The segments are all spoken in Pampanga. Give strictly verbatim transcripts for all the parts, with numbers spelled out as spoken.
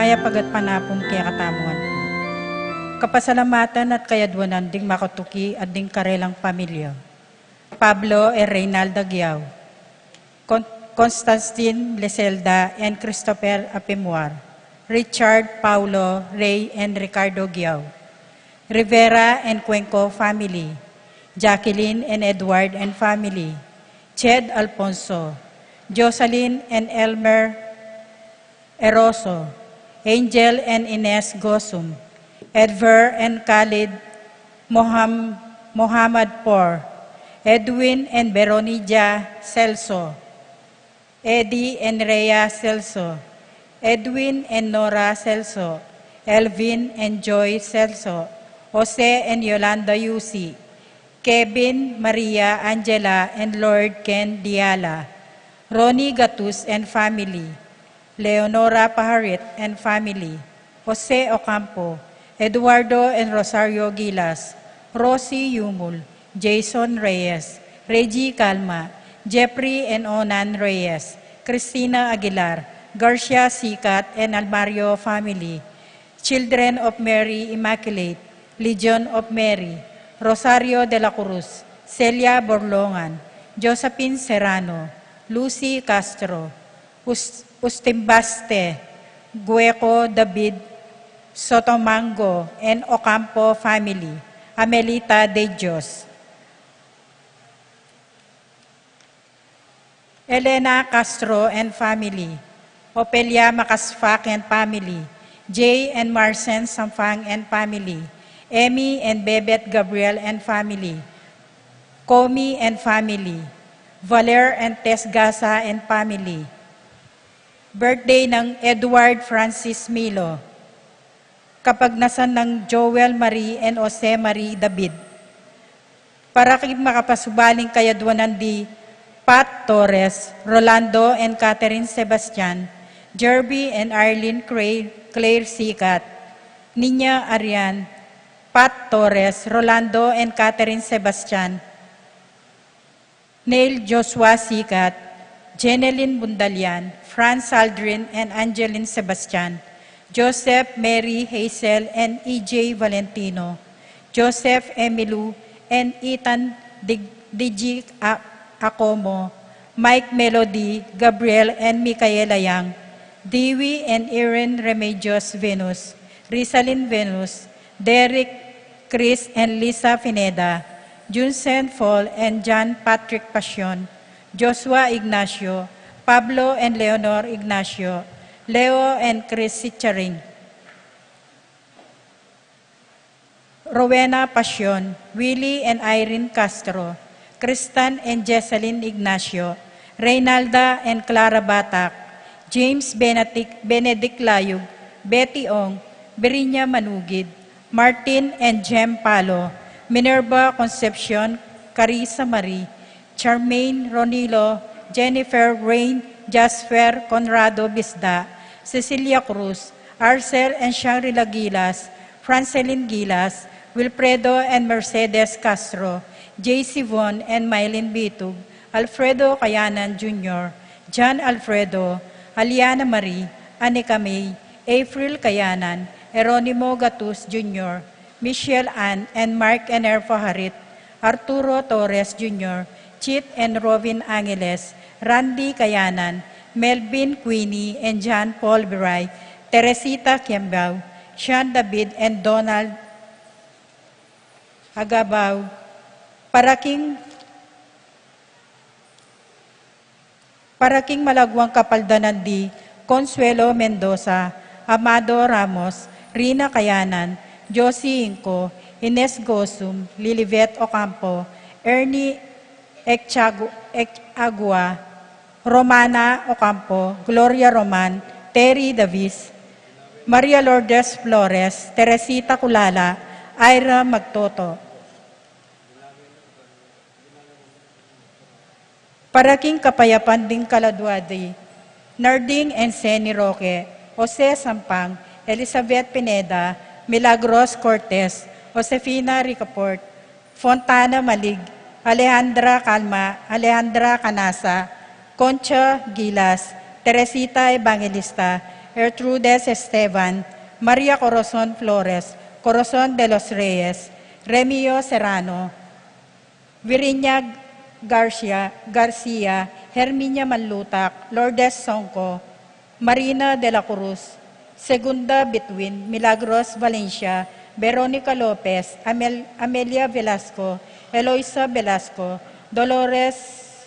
Mayap a gatpanapun kekatamu ngan pu. Kapasalamatan at kayadwanan ding makatuki at ding karelang pamilya. Pablo e Reynalda Guiao, Con-, Constantine Leselda and Christopher Apimuar, Richard, Paulo, Rey and Ricardo Guiao, Rivera and Cuenco family, Jacqueline and Edward and family, Ched Alfonso, Jocelyn and Elmer Eroso, Angel and Ines Gosum, Edver and Khalid Moham-, Mohammad Por, Edwin and Beronija Celso, Eddie and Rhea Celso, Edwin and Nora Celso, Elvin and Joy Celso, Jose and Yolanda Yusi, Kevin, Maria, Angela, and Lord Ken Diala, Ronnie Gatus and family, Leonora Paharit and family, Jose Ocampo, Eduardo and Rosario Gilas, Rosie Yumul, Jason Reyes, Reggie Calma, Jeffrey and Onan Reyes, Christina Aguilar, Garcia Sikat and Almario family, Children of Mary Immaculate, Legion of Mary, Rosario de la Cruz, Celia Borlongan, Josephine Serrano, Lucy Castro, Us-, Ustimbaste, Gueco David, Sotomango and Ocampo family, Amelita de Dios. Elena Castro and family, Opelia Macasfac and family, Jay and Marcen Samfang and family, Emmy and Bebet Gabriel and family, Comi and family, Valer and Tess Gasa and family. Birthday ng Edward Francis Milo. Kapagnasan ng Joel Marie and Jose Marie David. Para king makapasubaling kayadwanan di Pat Torres, Rolando and Catherine Sebastian, Jerby and Arlene Cray-, Claire Sikat, Nina Arian, Pat Torres, Rolando and Catherine Sebastian, Neil Joshua Sikat, Jeneline Bundalian, Franz Aldrin and Angeline Sebastian, Joseph, Mary, Hazel, and E J Valentino, Joseph, Emilu, and Ethan Dig-, Digi A-, Acomo, Mike Melody, Gabriel, and Micaela Yang, Dewey and Erin Remedios Venus, Rizalin Venus, Derek, Chris, and Lisa Pineda, Junsen Paul and John Patrick Pasion, Joshua Ignacio, Pablo and Leonor Ignacio, Leo and Chris Sicharing, Rowena Pasion, Willie and Irene Castro, Kristan and Jesselyn Ignacio, Reynalda and Clara Batak, James Benedict, Benedict Layug, Betty Ong, Berinya Manugid, Martin and Jem Palo, Minerva Concepcion, Carissa Marie, Charmaine Ronilo, Jennifer Rain, Jasper Conrado Bisda, Cecilia Cruz, Arcel and Shangri-La Gilas, Francelin Gilas, Wilfredo and Mercedes Castro, J C Von and Mylene Bitug, Alfredo Kayanan Junior, John Alfredo, Aliana Marie, Anika May, April Kayanan, Eronimo Gatus Junior, Michelle Ann and Mark and Erfa Harit, Arturo Torres Junior, Chit and Robin Angeles, Randy Kayanan, Melvin Queenie and John Paul Biray, Teresita Kiambao, Sean David and Donald Agabao, para king Para king malagwang kapaldanan di Consuelo Mendoza, Amado Ramos, Rina Kayanan, Josie Inco, Ines Gosum, Lilibet Ocampo, Ernie Echagu-, Echagua, Romana Ocampo, Gloria Roman, Terry Davis, Maria Lourdes Flores, Teresita Culala, Ira Magtoto. Para king kapayapan ding kaladua di Narding and Seni Roque, Jose Sampang, Elizabeth Pineda, Milagros Cortez, Josefina Ricaport, Fontana Malig, Alejandra Calma, Alejandra Canasa, Concha Gilas, Teresita Evangelista, Gertrudes Esteban, Maria Corazon Flores, Corazon de los Reyes, Remio Serrano, Virginia Garcia, Garcia, Herminia Manlutak, Lourdes Songco, Marina de la Cruz, Segunda Between, Milagros Valencia, Veronica Lopez, Amel-, Amelia Velasco, Eloisa Velasco, Dolores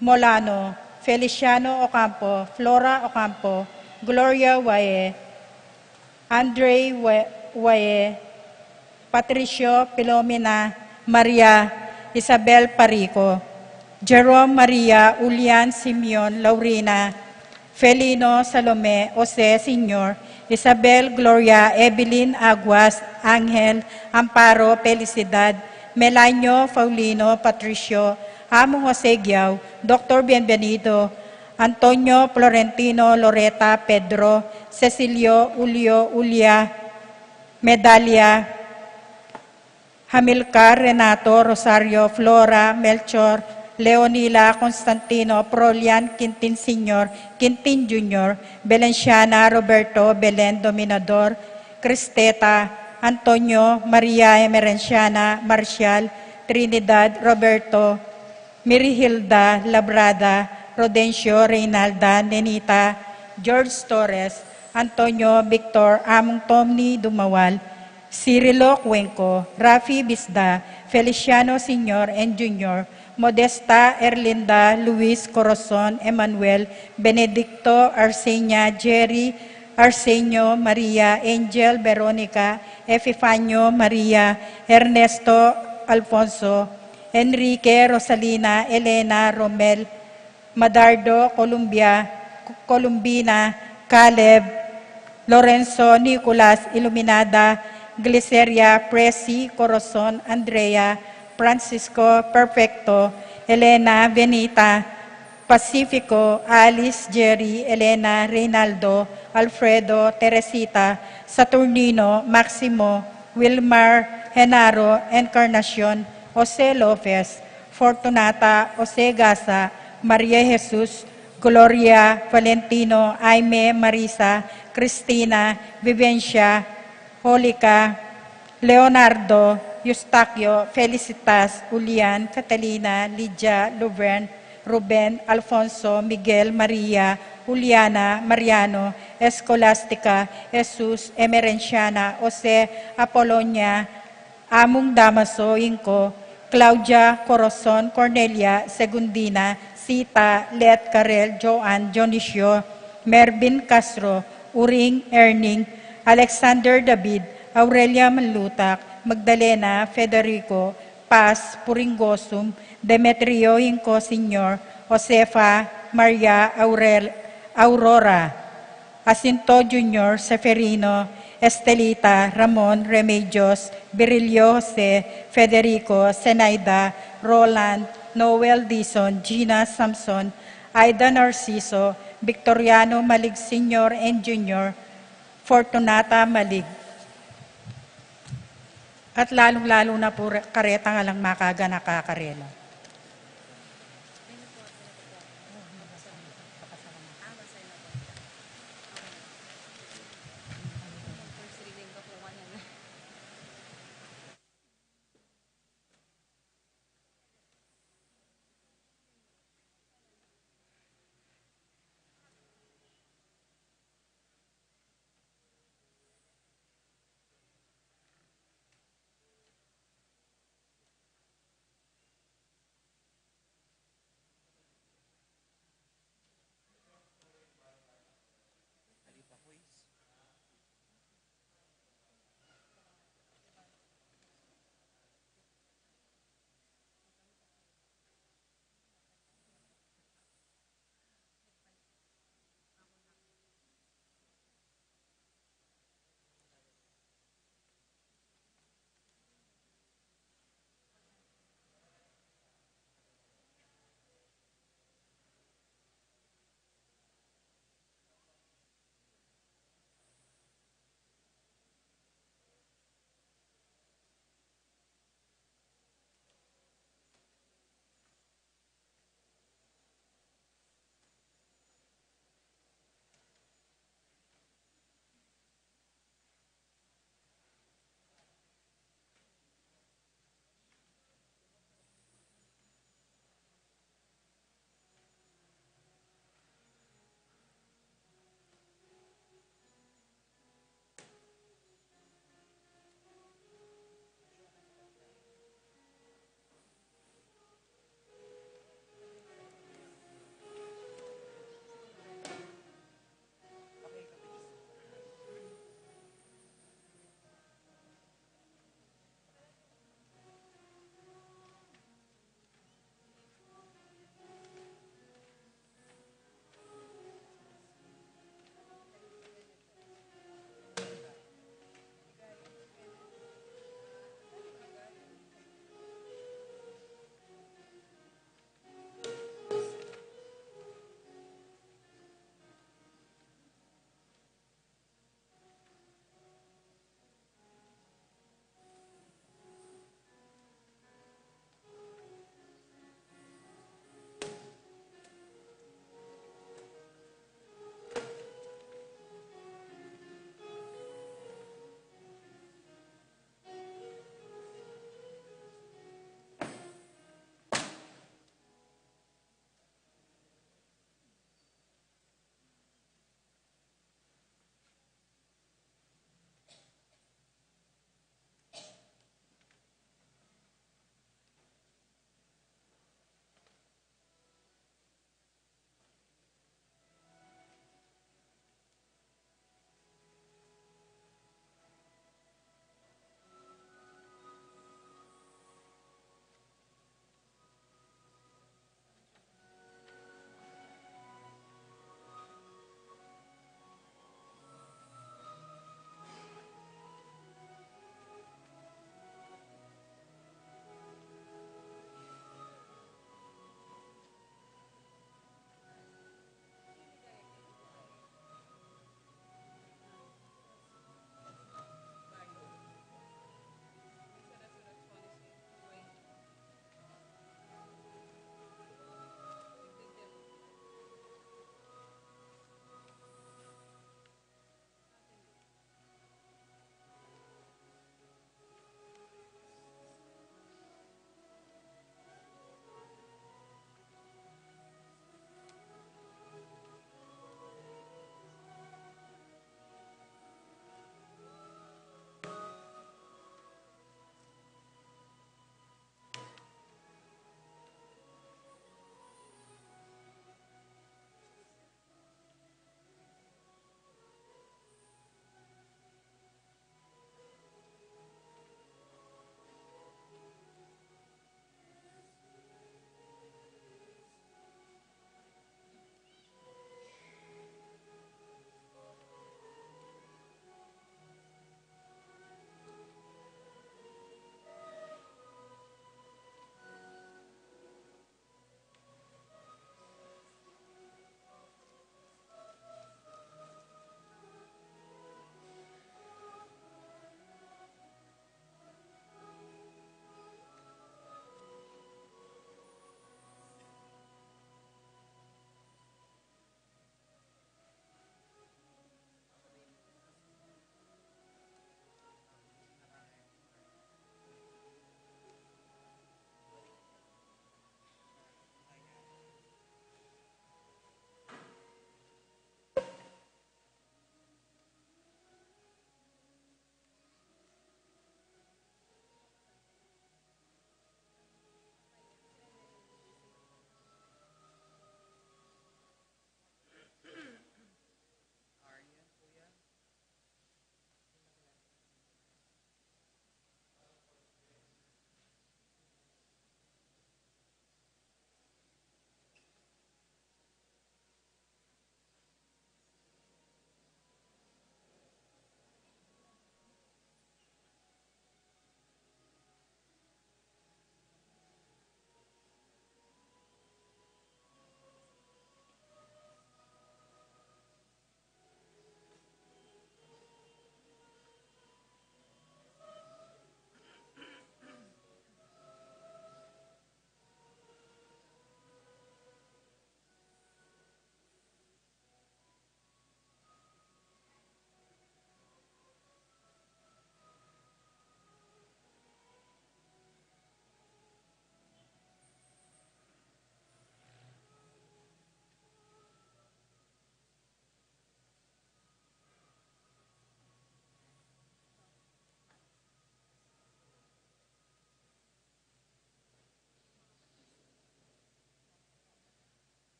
Molano, Feliciano Ocampo, Flora Ocampo, Gloria Wae, Andre Wa-, Wae, Patricio Filomena, Maria Isabel Parico, Jerome Maria, Ulian Simeon, Laurina, Felino Salome, Jose Senior, Isabel Gloria, Evelyn Aguas, Angel, Amparo, Felicidad, Melanio, Paulino, Patricio, Among Jose Guiao, Doctor Bienvenido, Antonio, Florentino, Loreta, Pedro, Cecilio, Julio, Julia, Medalia, Hamilcar, Renato, Rosario, Flora, Melchor, Leonila, Constantino, Prolian, Quintin Senior, Quintin Junior, Belenciana, Roberto, Belen, Dominador, Cristeta, Antonio, Maria Emerenciana, Marcial, Trinidad, Roberto, Mirihilda, Labrada, Rodencio, Reynalda, Nenita, George Torres, Antonio, Victor, Among Tommy Dumawal, Cirilo Cuenco, Rafi Bisda, Feliciano Senior and Junior, Modesta, Erlinda, Luis, Corazon, Emmanuel, Benedicto, Arsenia, Jerry, Arsenio, Maria, Angel, Veronica, Epifanio, Maria, Ernesto, Alfonso, Enrique, Rosalina, Elena, Romel, Madardo, Columbia, Columbina, Caleb, Lorenzo, Nicolas, Iluminada, Gliceria, Presi, Corazon, Andrea, Francisco, Perfecto, Elena, Benita, Pacifico, Alice, Jerry, Elena, Reynaldo, Alfredo, Teresita, Saturnino, Maximo, Wilmar, Genaro, Encarnacion, Jose Lopez, Fortunata, Jose Gasa, Maria Jesus, Gloria, Valentino, Aime, Marisa, Cristina, Vivencia, Holica, Leonardo, Eustaquio, Felicitas, Julian, Catalina, Lydia, Luverne, Ruben, Alfonso, Miguel, Maria, Juliana, Mariano, Escolastica, Jesus, Emerenciana, Jose, Apolonia, Among Damaso, Inco, Claudia, Corazon, Cornelia, Segundina, Sita, Let, Karel, Joan, Dionisio, Mervin Castro, Uring, Erning, Alexander David, Aurelia Manlutak, Magdalena, Federico, Paz, Puringosum, Demetrio, Inco Senior, Josefa, Maria, Aurel-, Aurora, Jacinto Junior, Seferino, Estelita, Ramon, Remedios, Virilio, Jose, Federico, Zenaida, Roland, Noel, Dison, Gina, Samson, Aida, Narciso, Victoriano, Malig Senior and Junior, Fortunata, Malig. At lalung-lalu na pu re-, karetang alang makaganaka karela.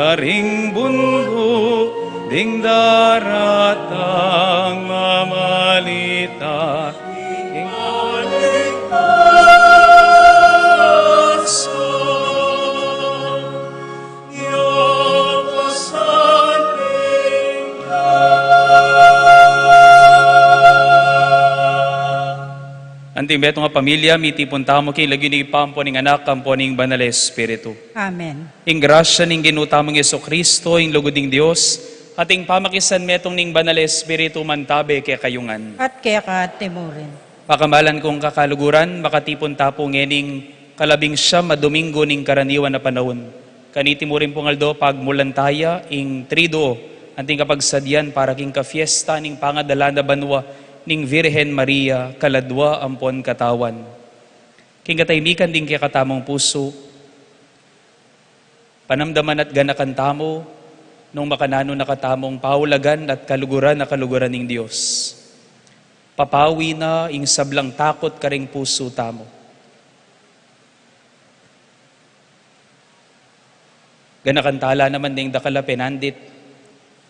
Karing bundu ding daratang mamalita king Anting beto nga pamilya, mitipun tamu king lagyu ning Ibpa, ampo ning Anak, ampo ning Banal a Espiritu. Amen. Ing grasya ning Ginu tamung Jesucristo, ing lugud ning Dios, at ing pamakisanmetung ning Banal a Espiritu, mantabe kekayu ngan. At keka mu rin. Pakamalan kung kakaluguran, makatipun ta pu ngening kalabing siyam a Domingo ning karaniwan a panaun. Kaniti mu ring pung aldo, pagmulan taya ing Triduo, anting kapagsadian para king kafiesta ning pangadala na banua ning Virgen Maria, kaladua ampon katawan. King katahimikan ding kekatamung pusu, panamdaman at ganakan tamu nung makananu na katamung paulagan at kaluguran a kaluguran ning Dios. Papawi na ing sablang takut karing pusu tamu. Ganakan tala naman ding dakal a penandit,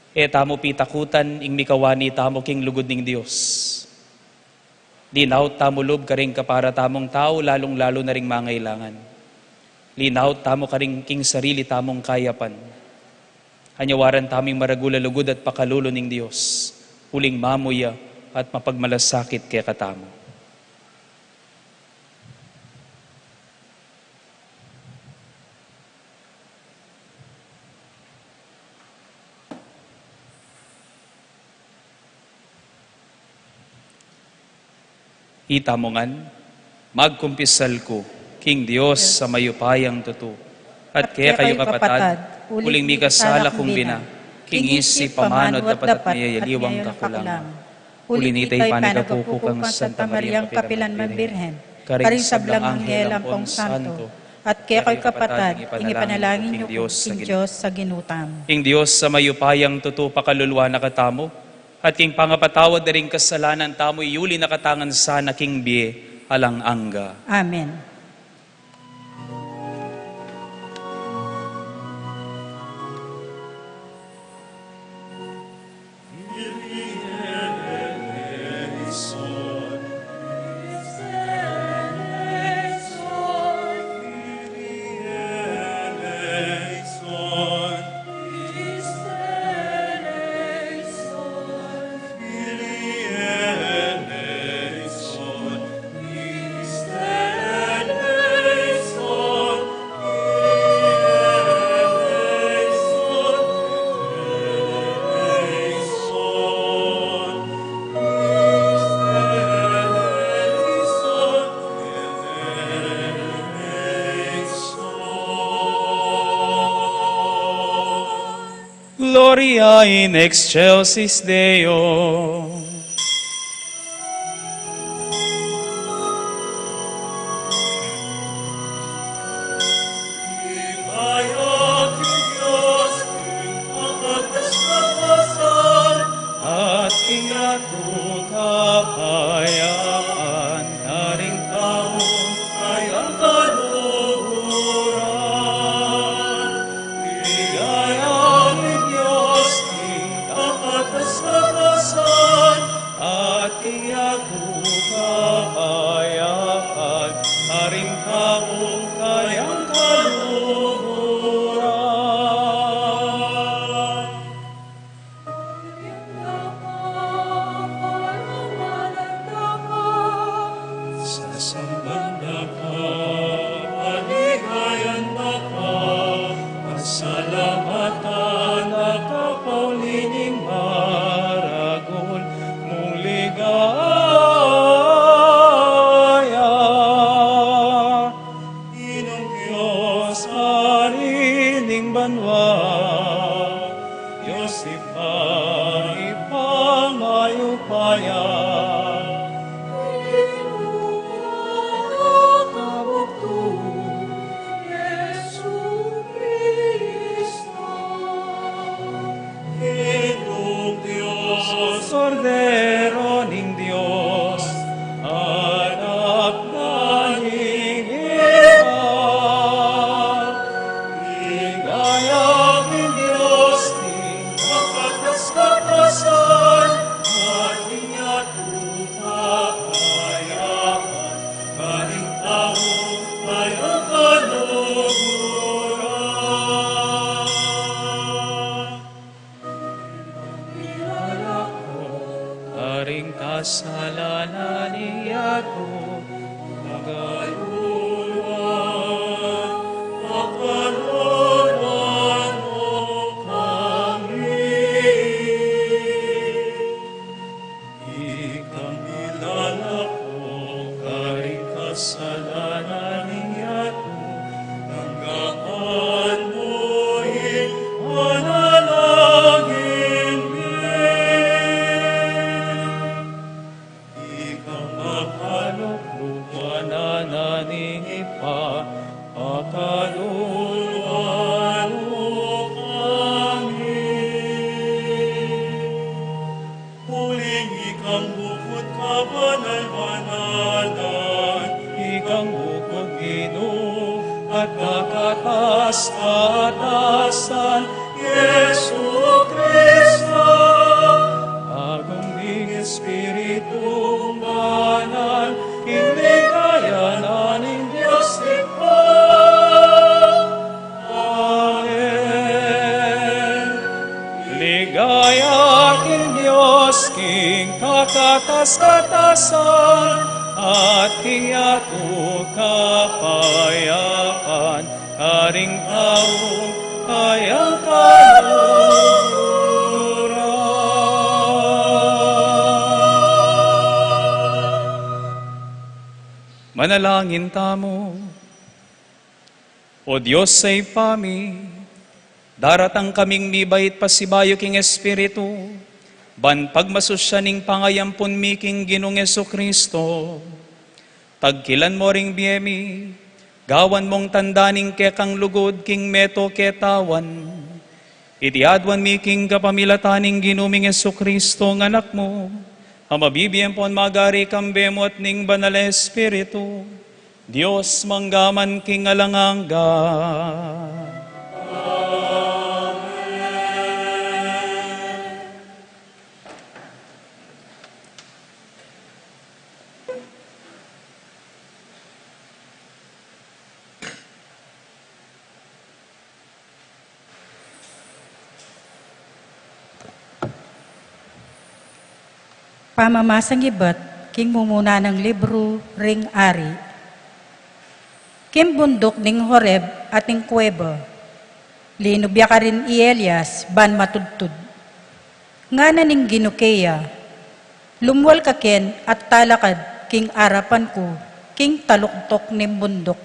e tamu pitakutan ing mikawani tamu king lugud ning Dios. Linaut tamu lub karing kapara tamung tau, lalung-lalu na ring mangailangan. Linaut tamu karing king sarili tamung kayapan. Anyawaran tamu ing maragul a lugud at pakalulu ning Dios, uling mamuya at mapagmalasakit kekatamu. Itamu ngan, magkumpisal ku king Dios a mayupayang tutu, at kekayu kapatad, uling mikasala kung bina, king isip, amanu, at dapat, at miyayaliwang kakulangan. Uli na nita, ipanagapu ku kang Santa Mariang kapilan man Birhen, karing sablang anghel ampong santo, at kekayu kapatad, ing ipanalangin yu ku king Dios a Ginu tamu. Ing Dios a mayupayang tutu pakaluluan na katamu, at king pangapatawad da ring kasalanan tamu, iyuli na katamu ngan sana king bie alang angga. Amen. Gloria in excelsis Deo. At king yatu kapayapaan, karing taung kayang kaluguran. Ligaya king Dios king kapatasan-tasan, at king yatu kapayapaan, karing taung kayang kaluguran. Sasamban da ka, paligayan da ka, pasalamatan da ka, pauli ning maragul mung ligaya. Ginung Dios, Ari ning banua, Dios Ibpa, Ibpang mayupaya. Ginung Anak a bugtung, Jesukristo. Ginung Dios, Kordero ning Dios, Anak na ning Ibpa. Ligaya king kasalanan ning yatu, pakaluluan, pakaluluan mu kami. Ikang milalako karing kasalanan ning yatu, tanggapan mu ing panalangin mi. Ikang makaluglugan na ning Ibpa, pakaluluan mu kami. Uling ikang bukut kabanal-banalan, ikang bukut Ginu, at kakatas-katasan Jesu Cristo, agung ning Espiritu Banal, ing ligaya na ning Dios Ibpa. Amen. Ligaya king Dios king kakatas-katasan, at king yatu kapayapan, karing taung kayang kaluguran. Manalangin tamu. O Dios a Ibpa mi, daratang kaming mibait pasibayu king Espiritu, ban pagmasusyan ning pangayampun mi king Ginung Jesu-Cristo. Tagkilan mu ring bie mi, gawan mung tanda ning kekang lugud king meto ketawan. Iti aduan mi king kapamilatan ning Ginu ming Jesu-Cristo, nga Anak mu, a mabibie ampon magari kambe mu at ning Banal a Espiritu, Dios mangga man king alang angga. Pamamasang ibat king mumuna nang libru ring Ari. King bunduk ning Horeb at ning kuweba, linub ya karin i Elias ban matudtud. Ngana ning Ginu keya, "Lumwal ka ken at talakad king arapan ku king taluktok ning bunduk."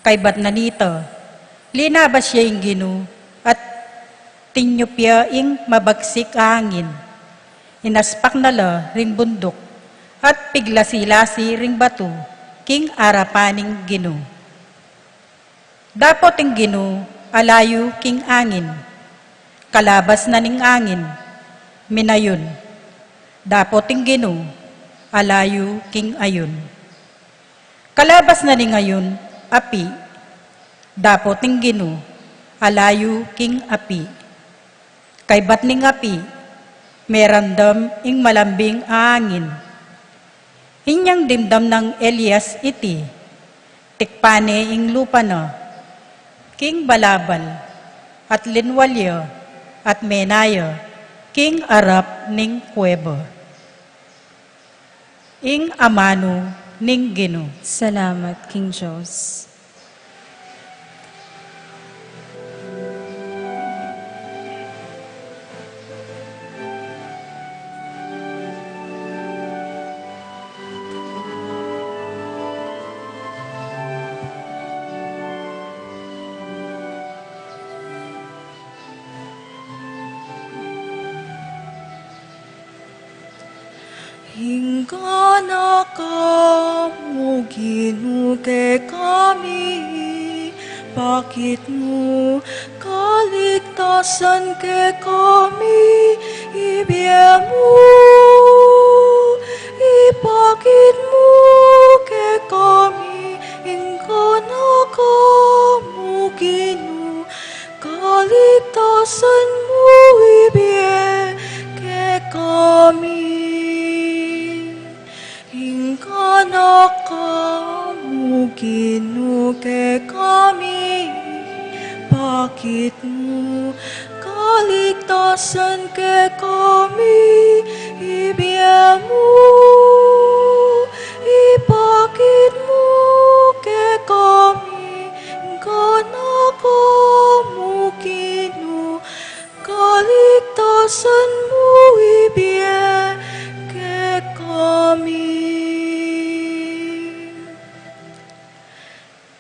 Kaybat na nita, linabas ya ing Ginu at tinyup ya ing mabagsik a angin. Inaspak na la ring bunduk at piglasi-lasi ring batu king arapan ning Ginu. Dapot ing Ginu alayu king angin. Kalabas na ning angin, minayun. Dapot ing Ginu alayu king ayun. Kalabas na ning ayun, api. Dapot ing Ginu alayu king api. Kaybat ning api, merandam ing malambing a angin. Inyang dimdam nang Elias iti, tikpan ne ing lupa na king balabal, at linwal ya, at mena ya king arap ning kuweba. Ing amanu ning Ginu. Salamat king Dios. Ing anak mu Ginu kekami, ipakit mu kaligtasan kekami, ibie mu. Ipakit mu kekami ing anak mu Ginu, kaligtasan mu ibie kekami. Ing anak mu Ginu kekami, ipakit mu kaligtasan kekami, ibie mu, ipakit mu kekami, ing kanakam mu Ginu, kaligtasan mu ibie kekami.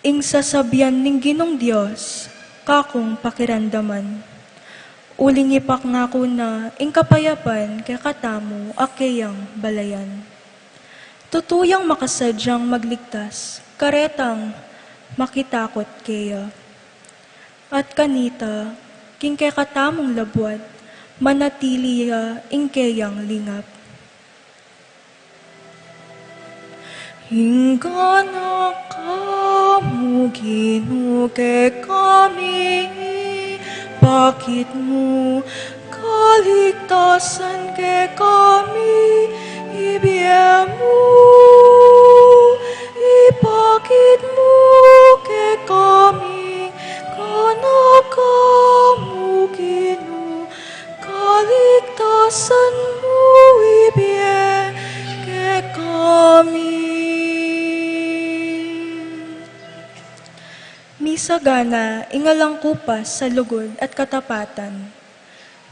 Ing sasabian ning Ginung Dios, kakung pakiramdaman. Uling ipangako na ing kapayapan kekatamu a keyang balayan. Tutu yang makasadyang magligtas, karetang makitakut keya. At kanita, king kekatamung labuad, manatili ya ing keyang lingap. Ing kanakam mu Ginu kekami, ipakit mu kaligtasan kekami, ibie mu, ipakit mu kekami, kanakam mu Ginu, kaligtasan mu ibie kekami. Misagana ing alang kupas sa lugud at katapatan.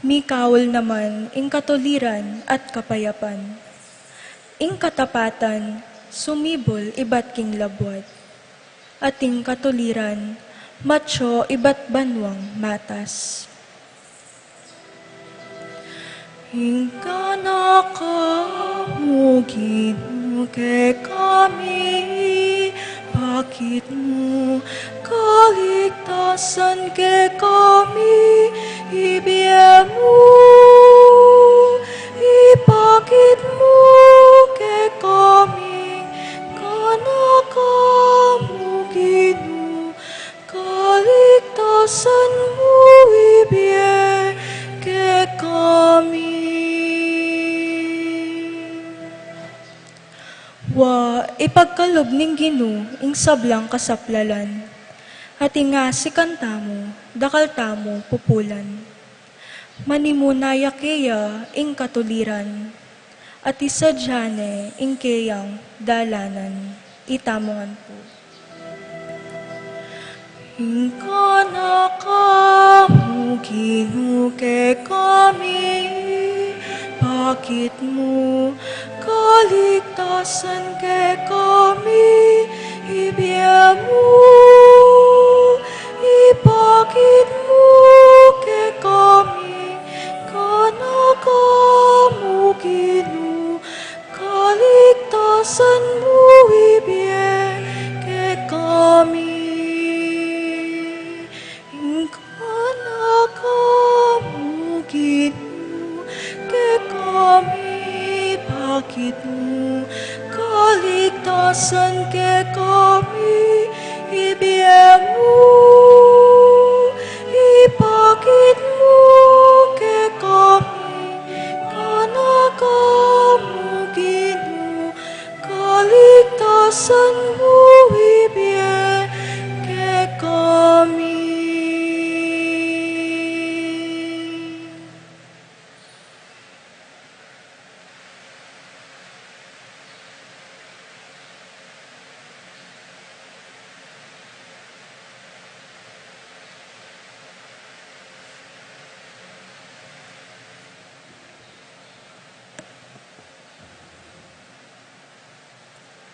Mikaul naman ing katuliran at kapayapan. Ing katapatan sumibul ibat king labuad, at ing katuliran matsu ibat banwang matas. Ing kanakam mu Ginu kekami, ipakit mu kaligtasan kekami, ibie mu, ipakit mu kekami, kanakam mu Ginu, kaligtasan mu ibie kekami. Wa, ipagkalub ning Ginu ing sablang kasaplalan, at ing asikan tamu, dakal tamu pupulan. Manimuna ya keya ing katuliran, at isadia ne ing keyang dalanan. Itamu ngan pu. Ing kanakam mu Ginu kekami, ipakit mu kaligtasan kekami, ibie mu, ipakit mu kekami, kanakam mu Ginu, kaligtasan mu ibie kekami. Ing kanakam mu Ginu kekami, ipakit mu kaligtasan kekami, ibie mu, ipakit mu kekami, kanakam mu Ginu, kaligtasan mu ibie kekami.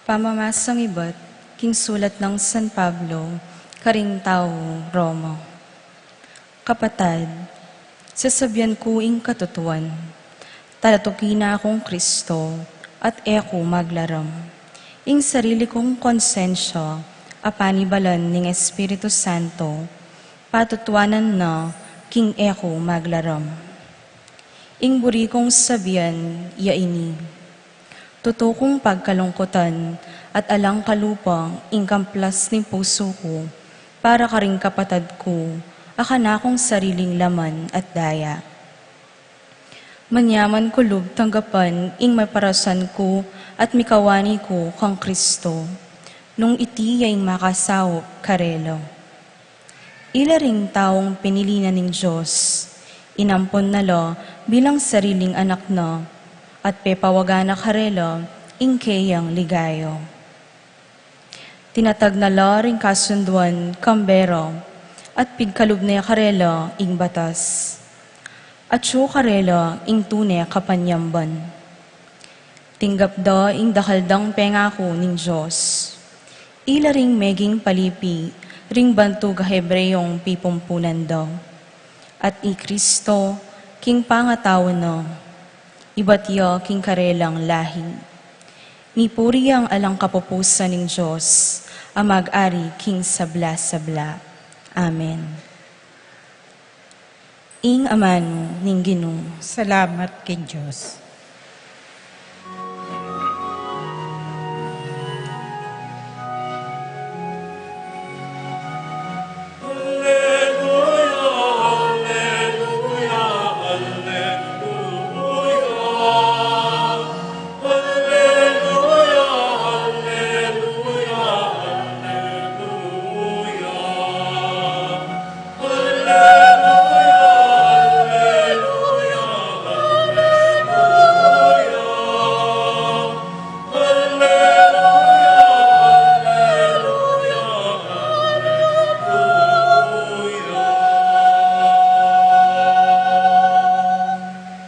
Pamamasang ibat king sulat nang San Pablo karing tau Roma. Kapatad, sasabian ku ing katutuan, talatuki na kung Kristo, at e ku maglaram. Ing sarili kung konsensya, a panibalan ning Espiritu Santo, patutuanan na king e ku maglaram. Ing buri kung sabian ya ini: Tutu kung pagkalungkutan at alang kalupa ing kamplas ning pusu ku para karing kapatad ku a kanakung sariling laman at daya. Manyaman ku lub tanggapan ing maparasan ku at mikawani ku kang Kristo, nung iti ya ing makasaup karela. Ila ring taung pinili na ning Dios, inampon na la bilang sariling anak na, at pepawagan na karela ing keyang ligaya. Tinatag na la ring kasunduan kang bera, at pigkalub ne karela ing batas. Atyu karela ing tune kapanyamban. Tinggap da ing dakal dang pengaku ning Dios. Ila ring meging palipi ring bantug a Hebreong pipumpunan da. At i Kristo, king pangatau na, ibat ya king karelang lahi. Mipuri yang alang kapupusan ning Dios, a mag-ari king sabla-sabla. Amen. Ing amanu ning Ginu. Salamat king Dios.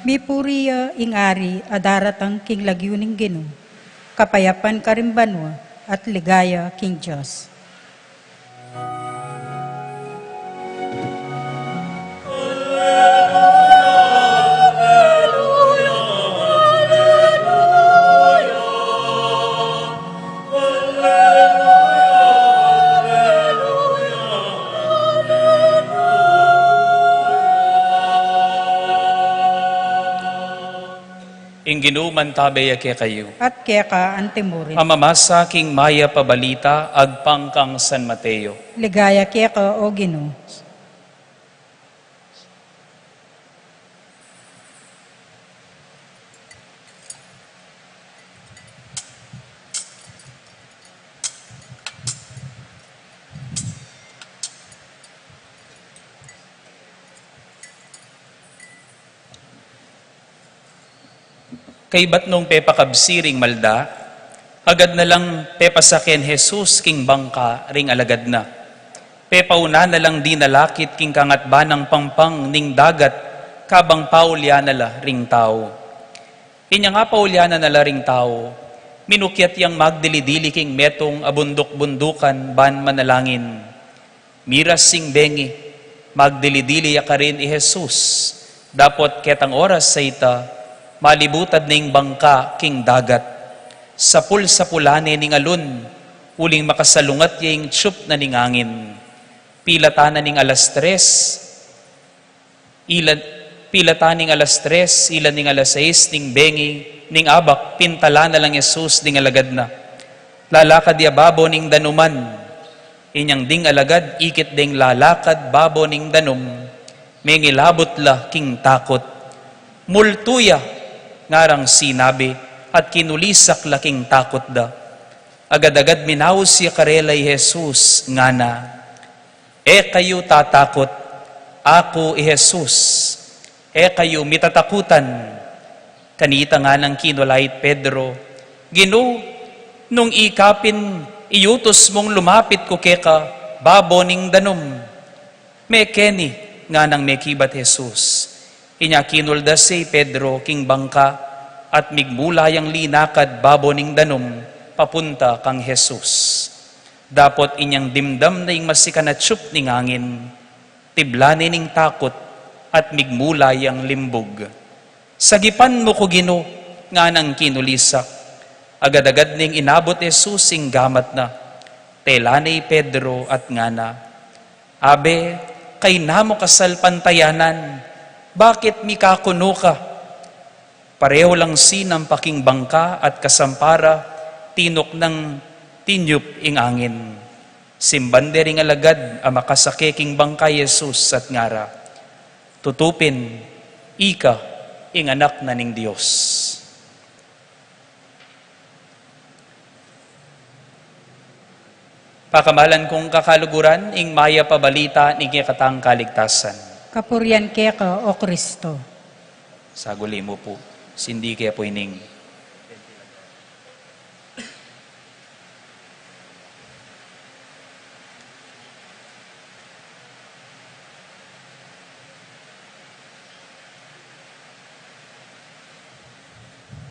Mipuri ya ing Ari a daratang king lagyu ning Ginu, kapayapan karing banua, at ligaya king Dios. Ing Ginu mantabe ya kekayu. At keka antimurin. Pamamasa king Mayap a Balita agpang kang San Mateo. Ligaya keka, O Ginu. Kaybat nung pepakabsi ring malda, agad na lang pepasake i Jesus king bangka ring alagad na. Pepauna na lang dinalakit king kangatban nang pampang ning dagat, kabang paulyanan na la ring tau. Inyang apaulyanan na la ring tau, minukyat yang magdili-dili king metung a bunduk-bundukan ban manalangin. Miras ing bengi, magdili-dili ya karin i Jesus, dapot ketang oras a ita, malibutad ne ing bangka king dagat. Sapul-sapulan ne ning alun, uling makasalungat ya ing tiyup na ning angin. Pilatan na ning alas tres, ila, pilatan ning alas tres, ila ning alas sais ning bengi, ning abak, pintalan na lang Jesus ding alagad na. Lalakad ya babo ning danuman. Inyang ding alagad ikit deng lalakad babo ning danum, mengilabut la king takut. Multu ya, ngarang sinabi, at kinulisak la king takut da. Agad-agad minaus ya karela i Jesus, ngana, "E kayu tatakut, aku i Jesus, e kayu mitatakutan." Kanita nganang kinula i Pedro, "Ginu, nung ika pin iyutus mung lumapit ku keka babo ning danum, mekeni," nganang mekibat Jesus. Inya kinuldas ya i Pedro king bangka at migmula yang linakad babo ning danum papunta kang Jesus. Dapot inyang dimdam na ing masikan a tiyup ning angin, tiblan ne ning takut at migmula yang limbug. "Sagipan mu ku, Ginu," nganang kinulisak. Agad-agad neng inabut Jesus ing gamat na. Tela ne i Pedro at ngana, "Abe, kayna mu kasalpantayanan, bakit mikakunu ka?" Pareho lang sinampa king bangka at kasampa ra, tinuknang tinyup ing angin. Simban de ring alagad a makasake king bangka i Jesus at ngara, "Tutu pin, ika ing Anak na ning Dios." Pakamalan kung kakaluguran, ing mayap a balita ning kekatang kaligtasan. Kapurian keka, O Kristo. Saguli mu pu. Sindi ke pu ining.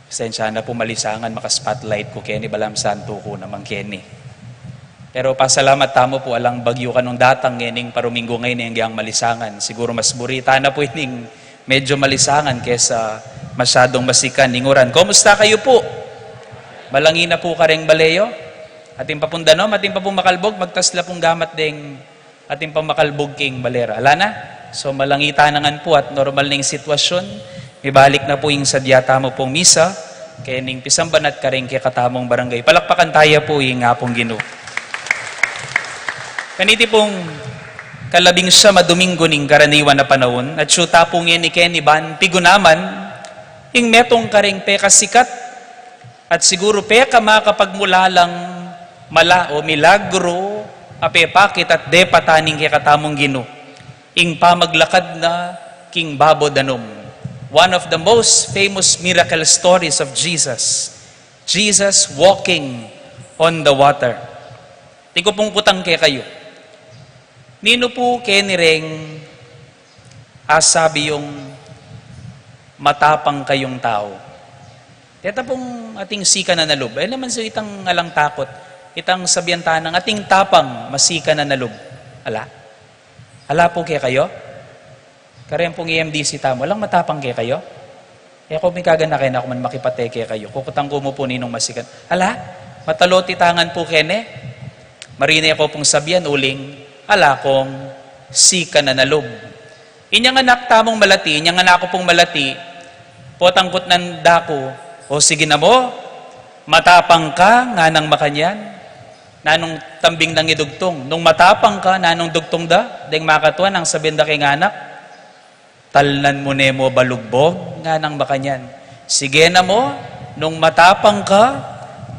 Pasensya na pu, malisangan maka-spotlight ku keni, balamu santu ku naman keni. Pero pasalamat tamu pu, alang bagyu kanung datang ngening paruminggu ngeni, ngening malisangan. Siguru mas buri ta na pu ining medyo malisangan kesa masyadung masikan ing uran. Kumusta kayu pu? Malangi na pu kareng bale yu? Atin pa pung danom, atin pa pung makalbug, magtas la pung gamat deng atin pang makalbug king bale ra. Ala na? So, malangi ta na ngan pu at normal na ing sitwasyun. Mibalik na pu ing sadya tamu pung misa, keni ning pisamban at karing kekatamung barangay. Palakpakan taya pu ing Apung Ginu. Kaniti pung kalabing siyam a Dominggu ning karaniwan a panaun, atyu ta pu ngeni keni ban pigunaman ing metung karing pekasikat at siguru pekamakapagmulalang mala o milagru a pepakit at depatan ning kekatamung Ginu, ing pamaglakad na king babo danum. One of the most famous miracle stories of Jesus, Jesus walking on the water. Atin ku pung kutang kekayu, ninu pu keni reng asabi yung matapang kayung tau? Deta pung ating sikanan a lub. E naman so itang alang takut. Itang sabian ta nang ating tapang, masikanan a lub. Ala? Ala pu kekayu? Kareng pung E M D C tamu, alang matapang kekayu? E ku mikaganaka, e na ku man makipate kekayu. Kukutang ku mu pu ninung masikan. Ala? Mataloti ta ngan pu keni? Marine ku pung sabian uling ala kung sikanan a lub. Inyang anak tamung malati, inyang anak ku pung malati, potang kutnan da ku, "O sige na mu, matapang ka," nganang makanyan. Nanung tambing nang idugtung? "Nung matapang ka, nanung dugtung da?" Deng makatua, nang sabian da keng anak, "Talnan mu ne mu balugbog," nganang makanyan. "Sige na mu, nung matapang ka,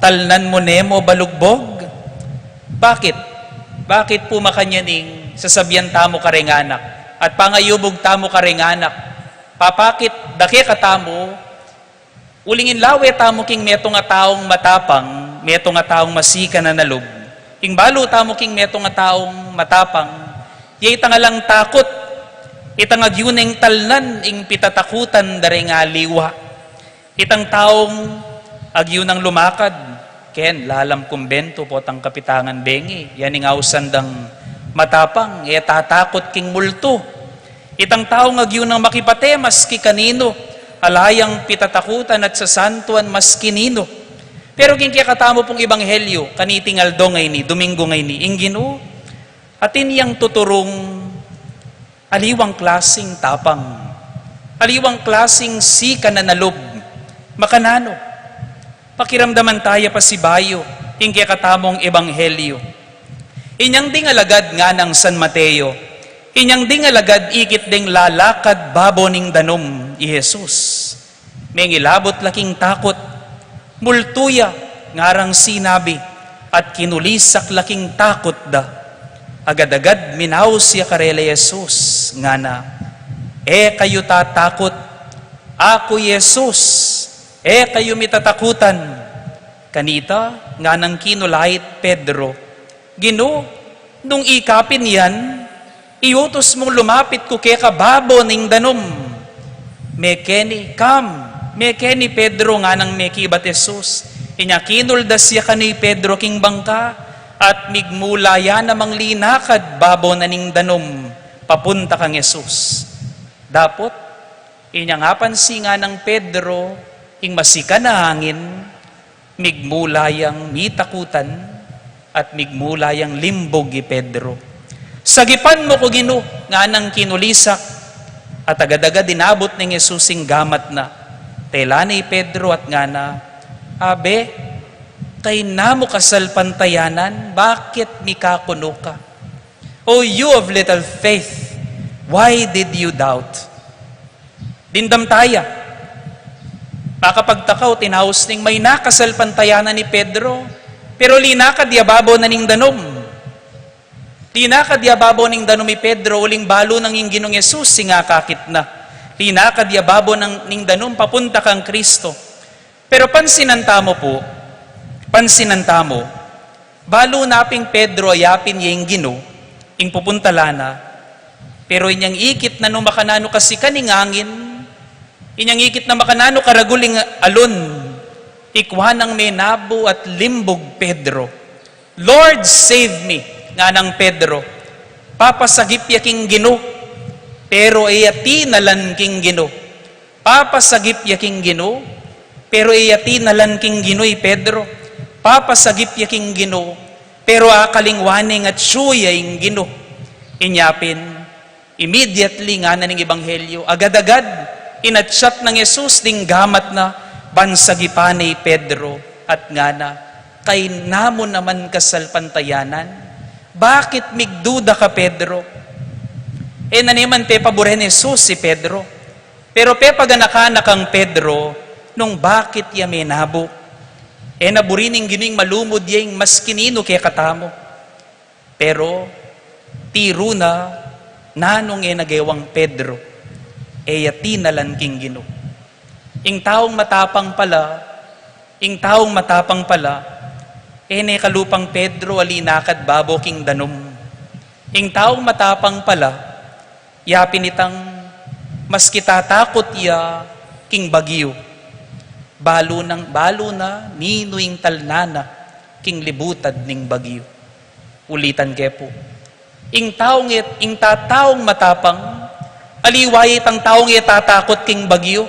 talnan mu ne mu balugbog." Bakit? Bakit pu makanyan ing sasabian tamu kareng anak? At pangayubug tamu kareng anak, papakit da kekatamu, uling ing lawe tamu king metung a taung matapang, metung a taung masikanan a lub. Ing balu tamu king metung a taung matapang, ya itang alang takut, itang agyu neng talnan ing pitatakutan da reng aliwa. Itang taung agyu nang lumakad, ken lalam kumbentu potang kapitangan bengi, yan ing ausan dang matapang, e tatakut king multu. Itang taung agyu nang makipate maski kaninu, ala yang pitatakutan at sasantuan maski ninu. Pero king kekatamu pung ebanghelyu, kaniting aldo ngeni, Dominggu ngeni, ing Ginu, atin yang tuturung aliwang klasing tapang, aliwang klasing sikanan a lub. Makananu? Pakiramdaman taya pasibayu ing kekatamung ebanghelyu. Inyang ding alagad nganang San Mateo, inyang ding alagad ikit deng lalakad babo ning danum i Jesus. Mengilabut la king takut, multu ya ngarang sinabi, at kinulisak la king takut da. Agad-agad minaus ya karela i Jesus, ngana, "E kayu tatakut, aku i Jesus, e kayu mitatakutan." Kanita, nganang kinulait Pedro, "Ginu, nung ikapin yan, iutus mung lumapit ku keka babo ning danum." Mekeni, "Come." Mekeni, Pedro, nganang mekibat Jesus. Inya kinuldas ya kanu i Pedro king bangka, at migmula ya namang linakad babo na ning danum, papunta kang Jesus. Dapot, inyang apansin nganang Pedro ing masikan a angin, migmula yang mitakutan at migmula yang limbug i Pedro. "Sagipan mu ku, Ginu," nganang kinulisak, at agad-agad inabut neng Jesus ing gamat na. Tela ne i Pedro at ngana, "Abe, kayna mu kasalpantayanan, bakit mikakunu ka? O you of little faith, why did you doubt?" Dimdam taya. Makapagtaka o tinaus ning mayna kasalpantayanan i Pedro, pero linakad ya babo na ning danum. Linakad ya babo ning danum i Pedro, uling balu nang ing Ginung Jesus ing akakit na. Tinakad ya babo ning, ning danum papunta kang Kristo. Pero pansinan tamu pu, pansinan tamu, balu na pin Pedro a yapin ya ing Ginu, ing pupuntalan na, pero inyang ikit na nung makananu kasikan ing angin, inyang ikit na makananu karagul ing alun, ikwa nang menabu at limbug Pedro. "Lord, save me," nganang Pedro. Papasagip ya king Ginu, pero e ya tinalan king Ginu. Papasagip ya king Ginu, pero e ya tinalan king Ginu i Pedro. Papasagip ya king Ginu, pero akalingwan ing atsu ya ing Ginu. Inya pin, immediately, ngana ning Ebanghelyo, agad-agad, inatsat nang Jesus ding gamat na, ban sagipan ne i Pedro, at ngana, "Kayna mu naman kasalpantayanan? Bakit migduda ka, Pedro?" E na ne man pepaburen Jesus i Pedro. Pero pepaganakan na kang Pedro nung bakit ya menabu. E na buri ning Ginu ing malumud ya ing maski ninu kekatamu. Pero tiru na, nanung e na gewang Pedro, e ya tinalan king Ginu. Ing taung matapang pala, ing taung matapang pala, e ne kalupang Pedro a linakad babo king danum. Ing taung matapang pala, yapin itang maski tatakut ya king bagyu, balu nang, balu na ninu ing talnan na king libutad ning bagyu. Ulitan ke pu. Ing taung e, ing tataung matapang, aliwa ya itang taung e tatakut king bagyu.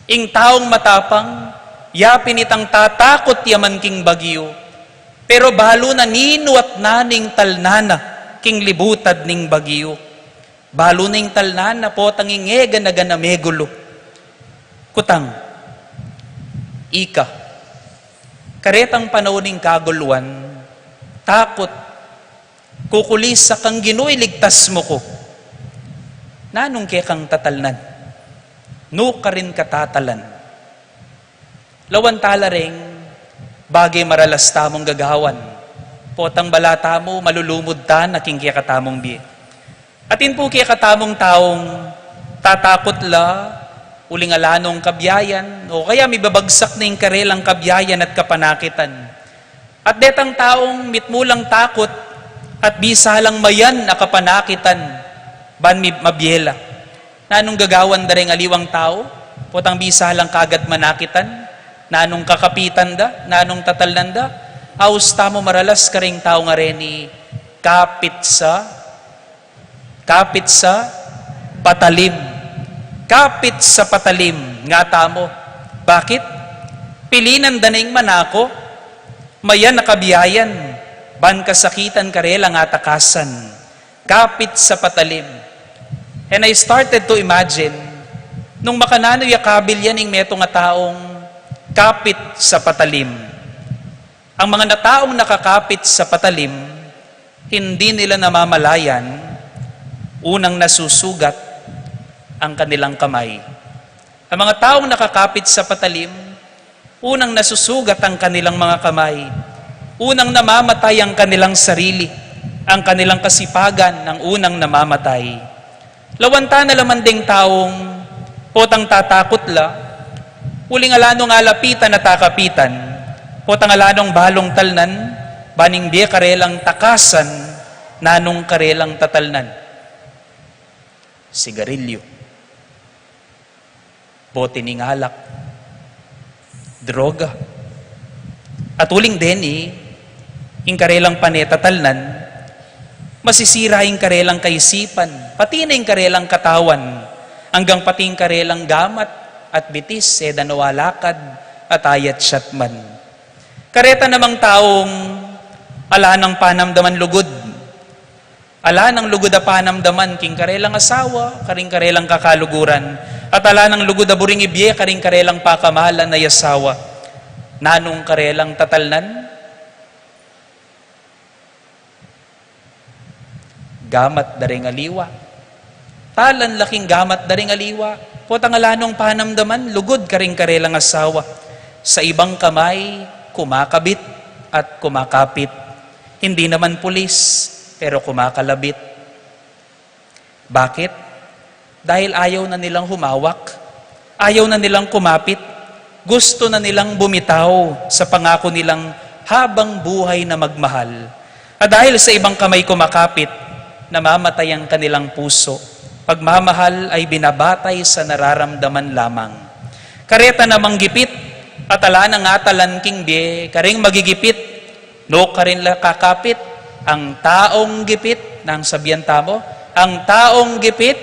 Ing taung matapang, yapin itang tatakut ya man king bagyu, pero balu na ninu at nanu ing talnan na king libutad ning bagyu. Balu na ing talnan na potang ing e gana-gana megulu. Kutang, ika, karetang panaun ning kaguluan, takut, kukulisak kang Ginu, iligtas mu ku. Nanung kekang tatalnan? Nu karin ka tatalan? Lawan tala reng bage maralas tamung gagawan, potang bala tamu malulumud ta na king kekatamung bie. Atin pu kekatamung taung tatakut la uling ala nung kabiayan, o kaya mibabagsak na ing karelang kabiayan at kapanakitan. At detang taung mitmu lang takut at bisa lang mayan a kapanakitan ban mi-, mabie la. Nanung gagawan da reng aliwang tau? Potang bisa lang kagad manakitan, nanung kakapitan da, nanung tatalnan da? Aus tamu maralas kareng tau a reni, kapit sa, kapit sa patalim. Kapit sa patalim, nga tamu. Bakit? Pilinan da neng manako, mayan a kabiayan, ban kasakitan karelang atakasan. Kapit sa patalim. And I started to imagine, nung makananu ya kabilyan ing metung a taung kapit sa patalim. Ang mga na-, taung nakakapit sa patalim, hindi nila namamalayan, unang nasusugat ang kanilang kamay. Ang mga taung nakakapit sa patalim, unang nasusugat ang kanilang mga kamay. Unang namamatay ang kanilang sarili, ang kanilang kasipagan ang unang namamatay. Lawan ta na la man deng taung potang tatakut la, uling ala nung alapitan at akapitan, potang ala nung balung talnan, ban ing bie karelang takasan, nanung karelang tatalnan? Sigarilyo, bote ning alak, droga. At uling deni, ing karelang pane tatalnan, masisira ing karelang kaisipan, pati na ing karelang katawan, anggang pati ing karelang gamat at bitis, e da no alakad at ayatsat man. Kareta namang taung ala nang panamdaman lugud, ala nang lugud a panamdaman king karelang asawa, karing karelang kakaluguran, at ala nang lugud a buring ibie karing karelang pakamalan a asawa. Nanung karelang tatalnan? Gamat da reng aliwa. Talan la king gamat da reng aliwa. Potang ala nung panamdaman lugud karing karelang asawa. Sa ibang kamay, kumakabit at kumakapit. Hindi naman pulis, pero kumakalabit. Bakit? Dahil ayaw na nilang humawak, ayaw na nilang kumapit, gusto na nilang bumitaw sa pangako nilang habang buhay na magmahal. At dahil sa ibang kamay kumakapit, namamatay ang kanilang puso. Pagmamahal ay binabatay sa nararamdaman lamang. Kareta namang gipit, at ala nang atalan king bie, karing magigipit, nukarin la kakapit, ang taong gipit, nang sabian tamu, ang taong gipit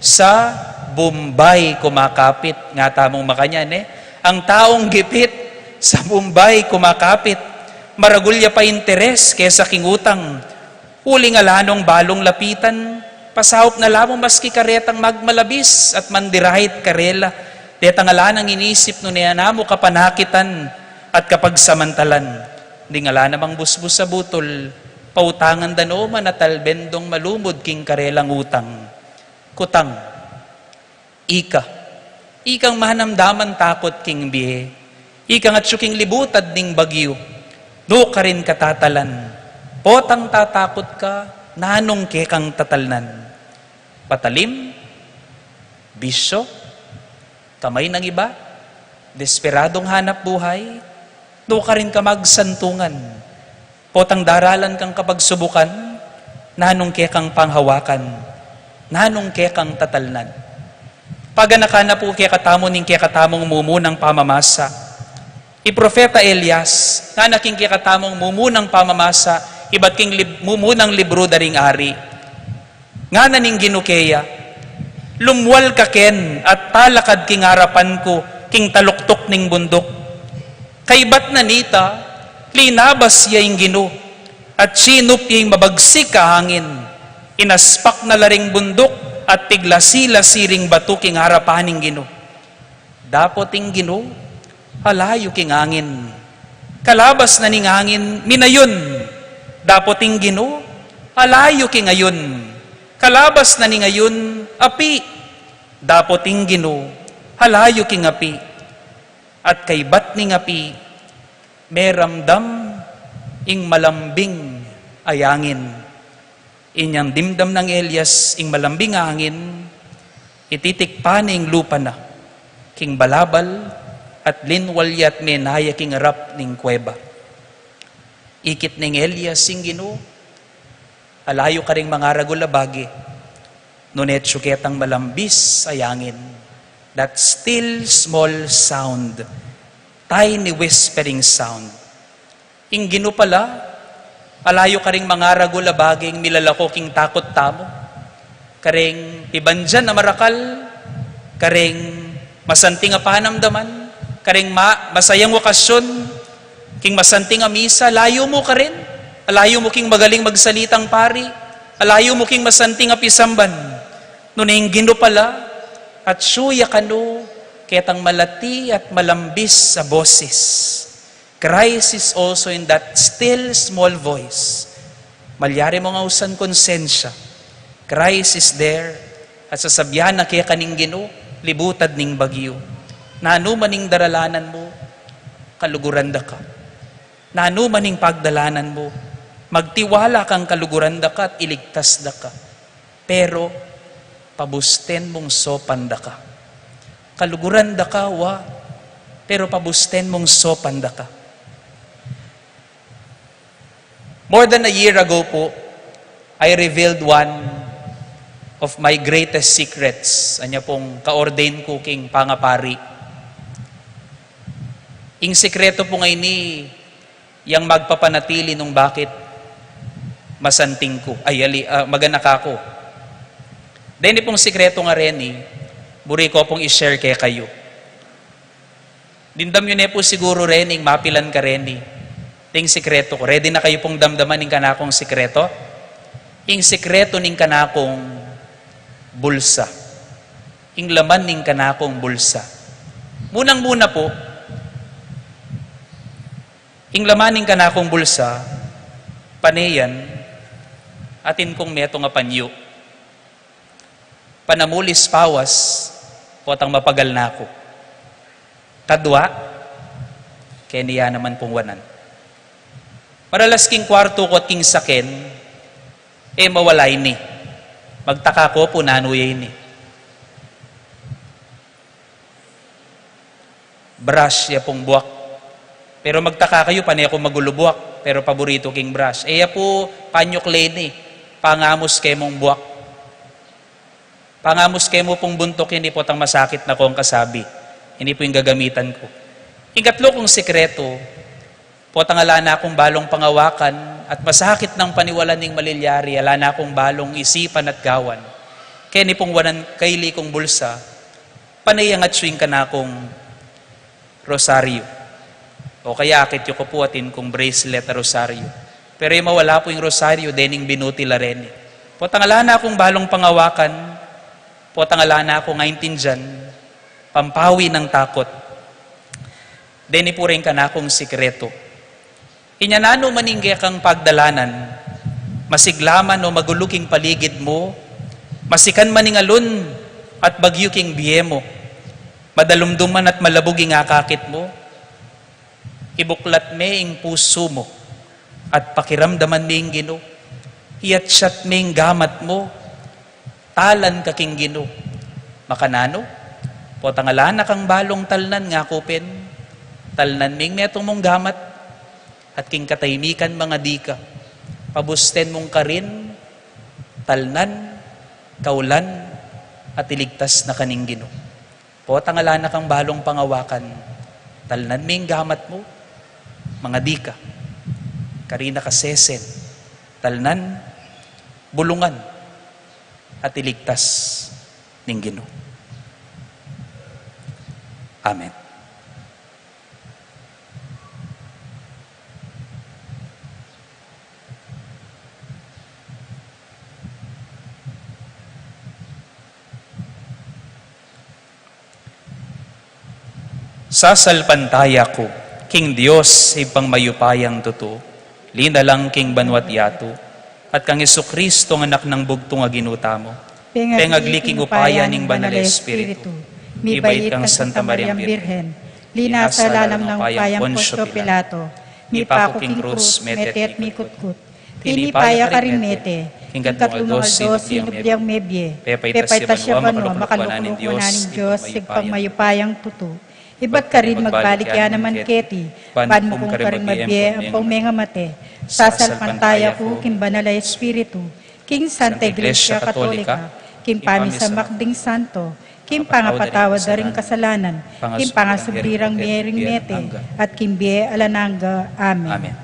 sa bumbay kumakapit. Nga tamung makanyan, e. Ang taong gipit sa bumbay kumakapit. Maragul ya pa interes kesa king utang. Uling ala nung balung lapitan, pasaup na la mu maski karetang magmalabis at mandirahit karela. Detang ala nang inisip nune namu kapanakitan at kapagsamantalan. Ding ala namang busbus a butul, pautangan da no man at albendong malumud king karelang utang. Kutang, ika, ikang manamdaman takut king bie, ikang atyu king libutad ning bagyu, nukarin katatalan, potang tatakut ka, nanung kekang tatalnan? Patalim, bisyo, kamay nang iba, desperadong hanap buhay, nukarin ka magsantungan, potang daralan kang kapagsubukan, nanung kekang panghawakan, nanung kekang tatalnan? Paganakan na pu kekatamu ning kekatamung mumunang pamamasa. I Propeta Elias, ngana king kekatamung mumunang pamamasa, ibat king lib-, mumunang libru da ring ari. Ngana ning Ginu keya, "Lumwal ka ken at talakad king arapan ku king taluktuk ning bunduk." Kaybat na nita, linabas ya ing Ginu, at sinup ya ing mabagsik a angin. Inaspak na la ring bunduk at piglasi-lasi ring batu king arapan ning Ginu. Dapot ing Ginu, alayu king angin. Kalabas na ning angin, minayun. Dapot ing Ginu, alayu king ayun. Kalabas na ning ayun, api. Dapot ing Ginu, alayu king api. At kaybat ning api, meramdam ing malambing a angin. Inyang dimdam nang Elias ing malambing a angin, ititikpa na ing lupa na king balabal at linwal ya at mena ya king arap ning kuweba. Ikit neng Elias ing Ginu, alayu karing mangaragul a bage, nune atyu ketang malambis a angin. That still small sound, tiny whispering sound. Ing Ginu pala, alayu karing mangaragul a bageng milalako king takut tamu. Karing pibandian a marakal, karing masanting a panamdaman, karing ma-, masayang okasyon, king masanting a misa, alayu mu karin. Alayu mu king magaling magsalitang pari, alayu mu king masanting a pisamban. Nune ing Ginu pala, atyu ya kanu ketang malati at malambis a boses. Christ is also in that still small voice. Malyari mung ausan konsensya, Christ is there, at sasabyan na keka ning Ginu, libutad ning bagyu. Nanu man ing daralanan mu, kaluguran da ka. Nanu man ing pagdalanan mu, magtiwala kang kaluguran da ka at iligtas da ka. Pero pabusten mung sopan da ka. Kaluguran da ka, wa, pero pabusten mung sopan da ka. More than a year ago po, I revealed one of my greatest secrets. Anya pung ka-ordain ku king pangapari. Ing sikreto pung ini, yang magpapanatili nung bakit masanting ku, ay, ali, ah, maganak aku. Deni pung sikreto nga reni, buri ku pung i-share kekayu. Dimdam yu ne pu siguru reni, mapilan kareni. Ding sikreto ku. Ready na kayu pung damdaman ing kanakung sikreto? Ing sikreto ning kanakung bulsa. Ing laman ning kanakung bulsa. Munang-muna pu, ing laman ning kanakung bulsa, pane yan, atin kung metung a panyu. Panamulis pawas, potang mapagal na ku. Kadwa, keni ya naman pung wanan. Maralas king kwartu ku at king saken, e mawala ini. Magtaka ku pu nanu ya ini. brush, ya pung buak. Pero magtaka kayu, pane ku magulu buak, pero paburitu king brush. E ya pu panyu kleni, pangamus kemung buak. Pangamus kemu pung buntuk ini, potang masakit na kung kasabi. Ini pu ing gagamitan ku. Ing katlu kung sikretu, potang ala na kung balung pangawakan at masakit nang paniwalan ing malilyari, ala na kung balung isipan at gawan. Keni pung wanan kaili kung bulsa, pane yang atsu ing kanakung rosaryo. O kaya akit yu ku pu atin kung bracelet a rosaryo. Pero e mawala pu ing rosaryo dening binuti la reni. Potang ala na kung balung pangawakan, potang ala na kung aintindian, pampawi nang takut. Deni pu ring kanakung sikretu. Inya nanu man ing kekang pagdalanan, masigla man o magulu king paligid mu, masikan man ing alun at bagyu king bie mu, madalumdum man at malabug ing akakit mu, ibuklat me ing pusu mu at pakiramdaman me ing Ginu. Iyatsat me ing gamat mu, talan ka king Ginu. Makananu? Potang ala na kang balung talnan, ngaku pin, talnan me ing metung mung gamat at king katahimikan mangadi ka. Pabusten mung karin, talnan, kaulan, at iligtas na ka ning Ginu. Potang ala na kang balung pangawakan, talnan me ing gamat mu, mangadi ka. Karin na ka sesen, talnan, bulungan, at iligtas ning Ginu. Amen. Sasalpantaya ku king Dios, Ibpang mayupayang tutu, linalang king banua't yatu, at kang Jesucristo, ang Anak nang bugtung a Ginu tamu, pengagli king upaya ning Banal a Espiritu, mibait kang Santa Mariang Birhen, linasa lalam nang upayang Poncio Pilato, mipaku king krus, mete at mikutkut, tinipa ya karing mete, king katlung aldo sinubliang mebie, pepaitas ya banua, makalukluk wanan ning Dios, Ibpang mayupayang tutu. Ibat karin magbalik ya naman keti, ban mukum karing mabie ampong mengamate. Sasalpantaya ku king Banal a Espiritu, king Santa Iglesia Katolika, king pamisamak ding santo, king pangapatawad da ring kasalanan, king pangasubli rang mie ring mete, at king bie alang angga. Amen. Amen.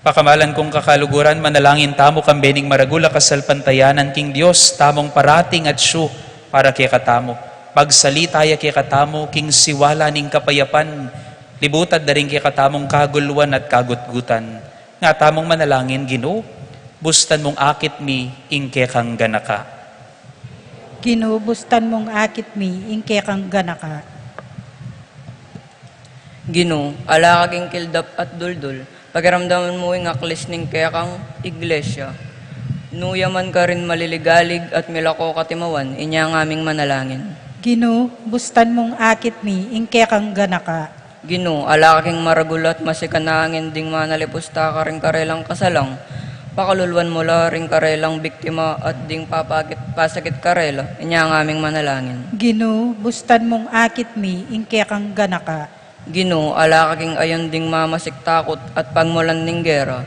Pakamalan kung kakaluguran, manalangin tamu kambe ning maragul a kasalpantayanan king Dios tamung parating atsu para kekatamu. Magsalita ya kekatamu king siwala ning kapayapan, libutad da ring kekatamung kaguluan at kagutgutan. Nga tamung manalangin, Ginu, bustan mung akit mi ing kekang ganaka. Ginu, bustan mung akit mi ing kekang ganaka. Ginu, ala ka king kildap at duldul, pakiramdaman mu ing aklis ning kekang iglesia. Nuya man karin maliligalig at milako katimawan, inya ngaming manalangin. Ginu, bustan mung akit mi ing kekang ganaka. Ginu, ala ka king maragul at masikan a angin ding manalipusta karing karelang kasalang, pakaluluan mu la ring karelang biktima at ding papakit, pasakit karela, inya ngaming manalangin. Ginu, bustan mung akit mi ing kekang ganaka. Ginu, ala ka king ayun ding mamasik takut at pagmulan ning gera,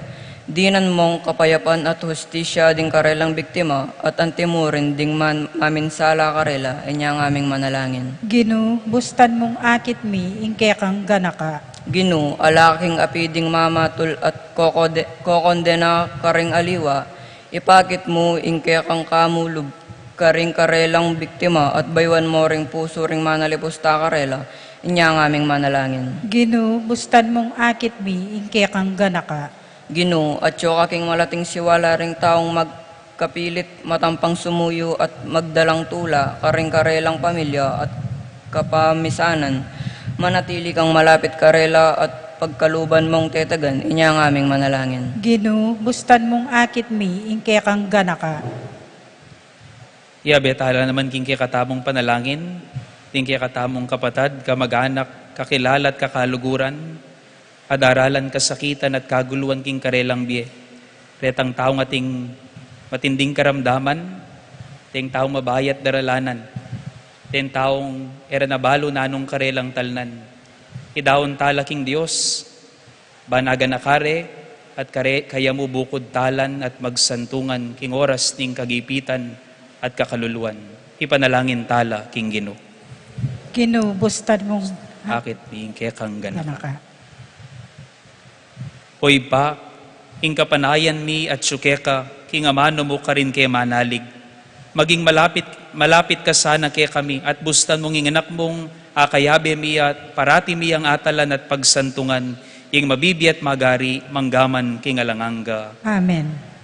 dinan mung kapayapan at hustisya ding karelang biktima, at antimurin ding man-, maminsala karela, inya ngaming manalangin. Ginu, bustan mung akit mi ing kekang ganaka. Ginu, ala ka king api ding mamatul at kokode-, kokondena karing aliwa, ipakit mu ing kekang kamulub karing karelang biktima at bayuan mu ring pusu ring manalipusta karela, inya ngaming manalangin. Ginu, bustan mung akit mi ing kekang ganaka. Ginu, atyu ka king malating siwala ring taung magkapilit matampang sumuyu at magdalang tula karing karelang pamilya at kapamisanan. Manatili kang malapit karela at pagkaluban mung tetegan, inya ngaming manalangin. Ginu, bustan mung akit mi ing kekang ganaka. Iyabe tala naman king kekatamung panalangin ding kekatamung kapatad, kamag-anak, kakilala at kakaluguran, a daralan kasakitan at kaguluan king karelang bie. Retang taung ating matinding karamdaman, deng taung mabayat daralanan. Deng taung e ra na balu nanung karelang talnan, idaun tala king Dios, ban aganaka re, at kare, kaya mu bukud talan at magsantungan king oras ning kagipitan at kakaluluan. Ipanalangin tala king Ginu. Ginu, bustan mung akit mi ing kekang ganaka. Ganaka. O Ibpa, ing kapanayan mi atyu keka, king amanu mu karin ke manalig. Maging malapit, malapit ka sana kekami, at bustan mung ing anak mung akayabe mi at parati mi yang atalan at pagsantungan, ing mabibie at magari, manggaman king alang angga. Amen.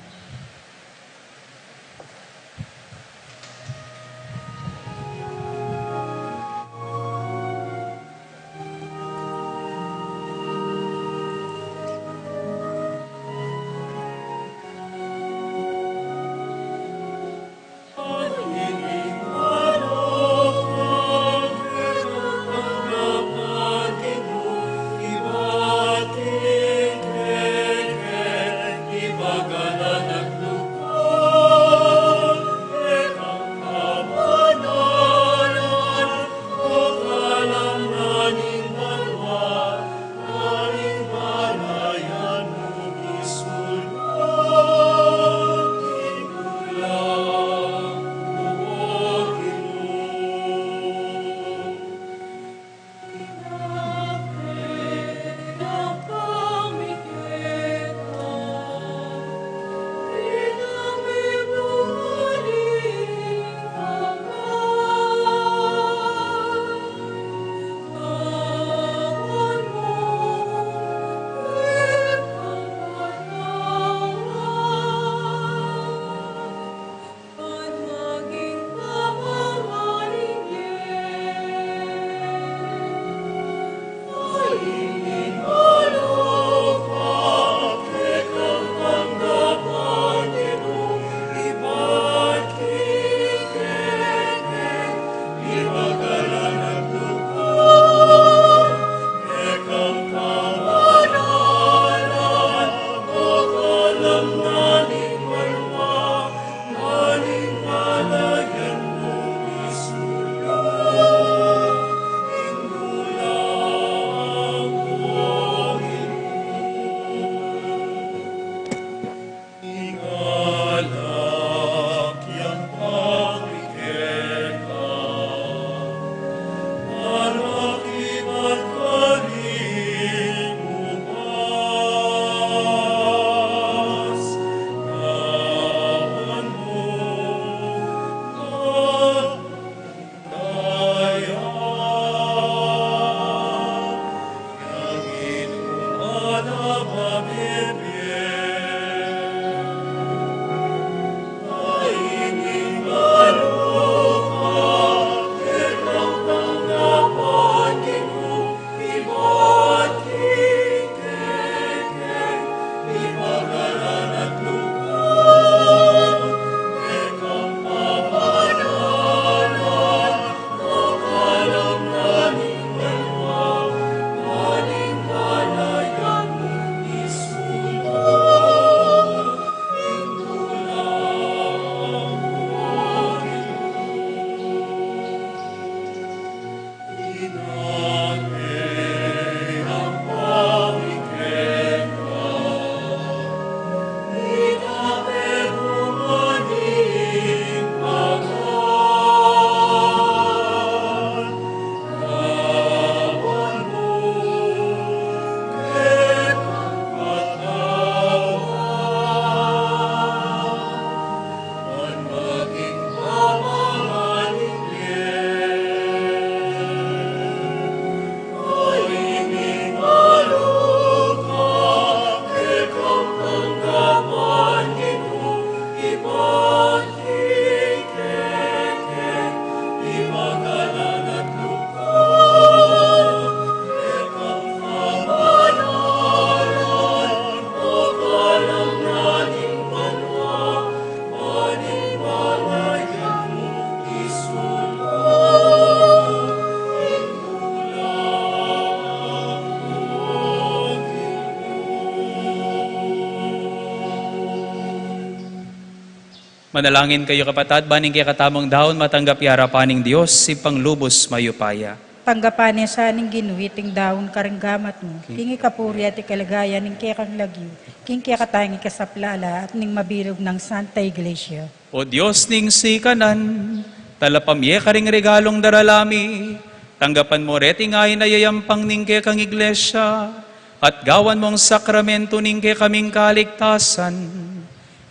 Manalangin kayu, kapatad, ban ing kekatamung daun matanggap ya arapan ning Dios, Ibpang lubus mayupaya. Tanggapan na sa ning Ginu iting daun karing gamat mu, king ikapuri at ikaligayan ning kekang lagyu, king kekatang ikasaplala at ning mabilug nang Santa Iglesia. O Dios ning sikanan, talapamye karing regalung darala mi, tanggapan mu reting ain a yayampang ning kekang Iglesia, at gawan mung sakramentu ning kekaming kaligtasan.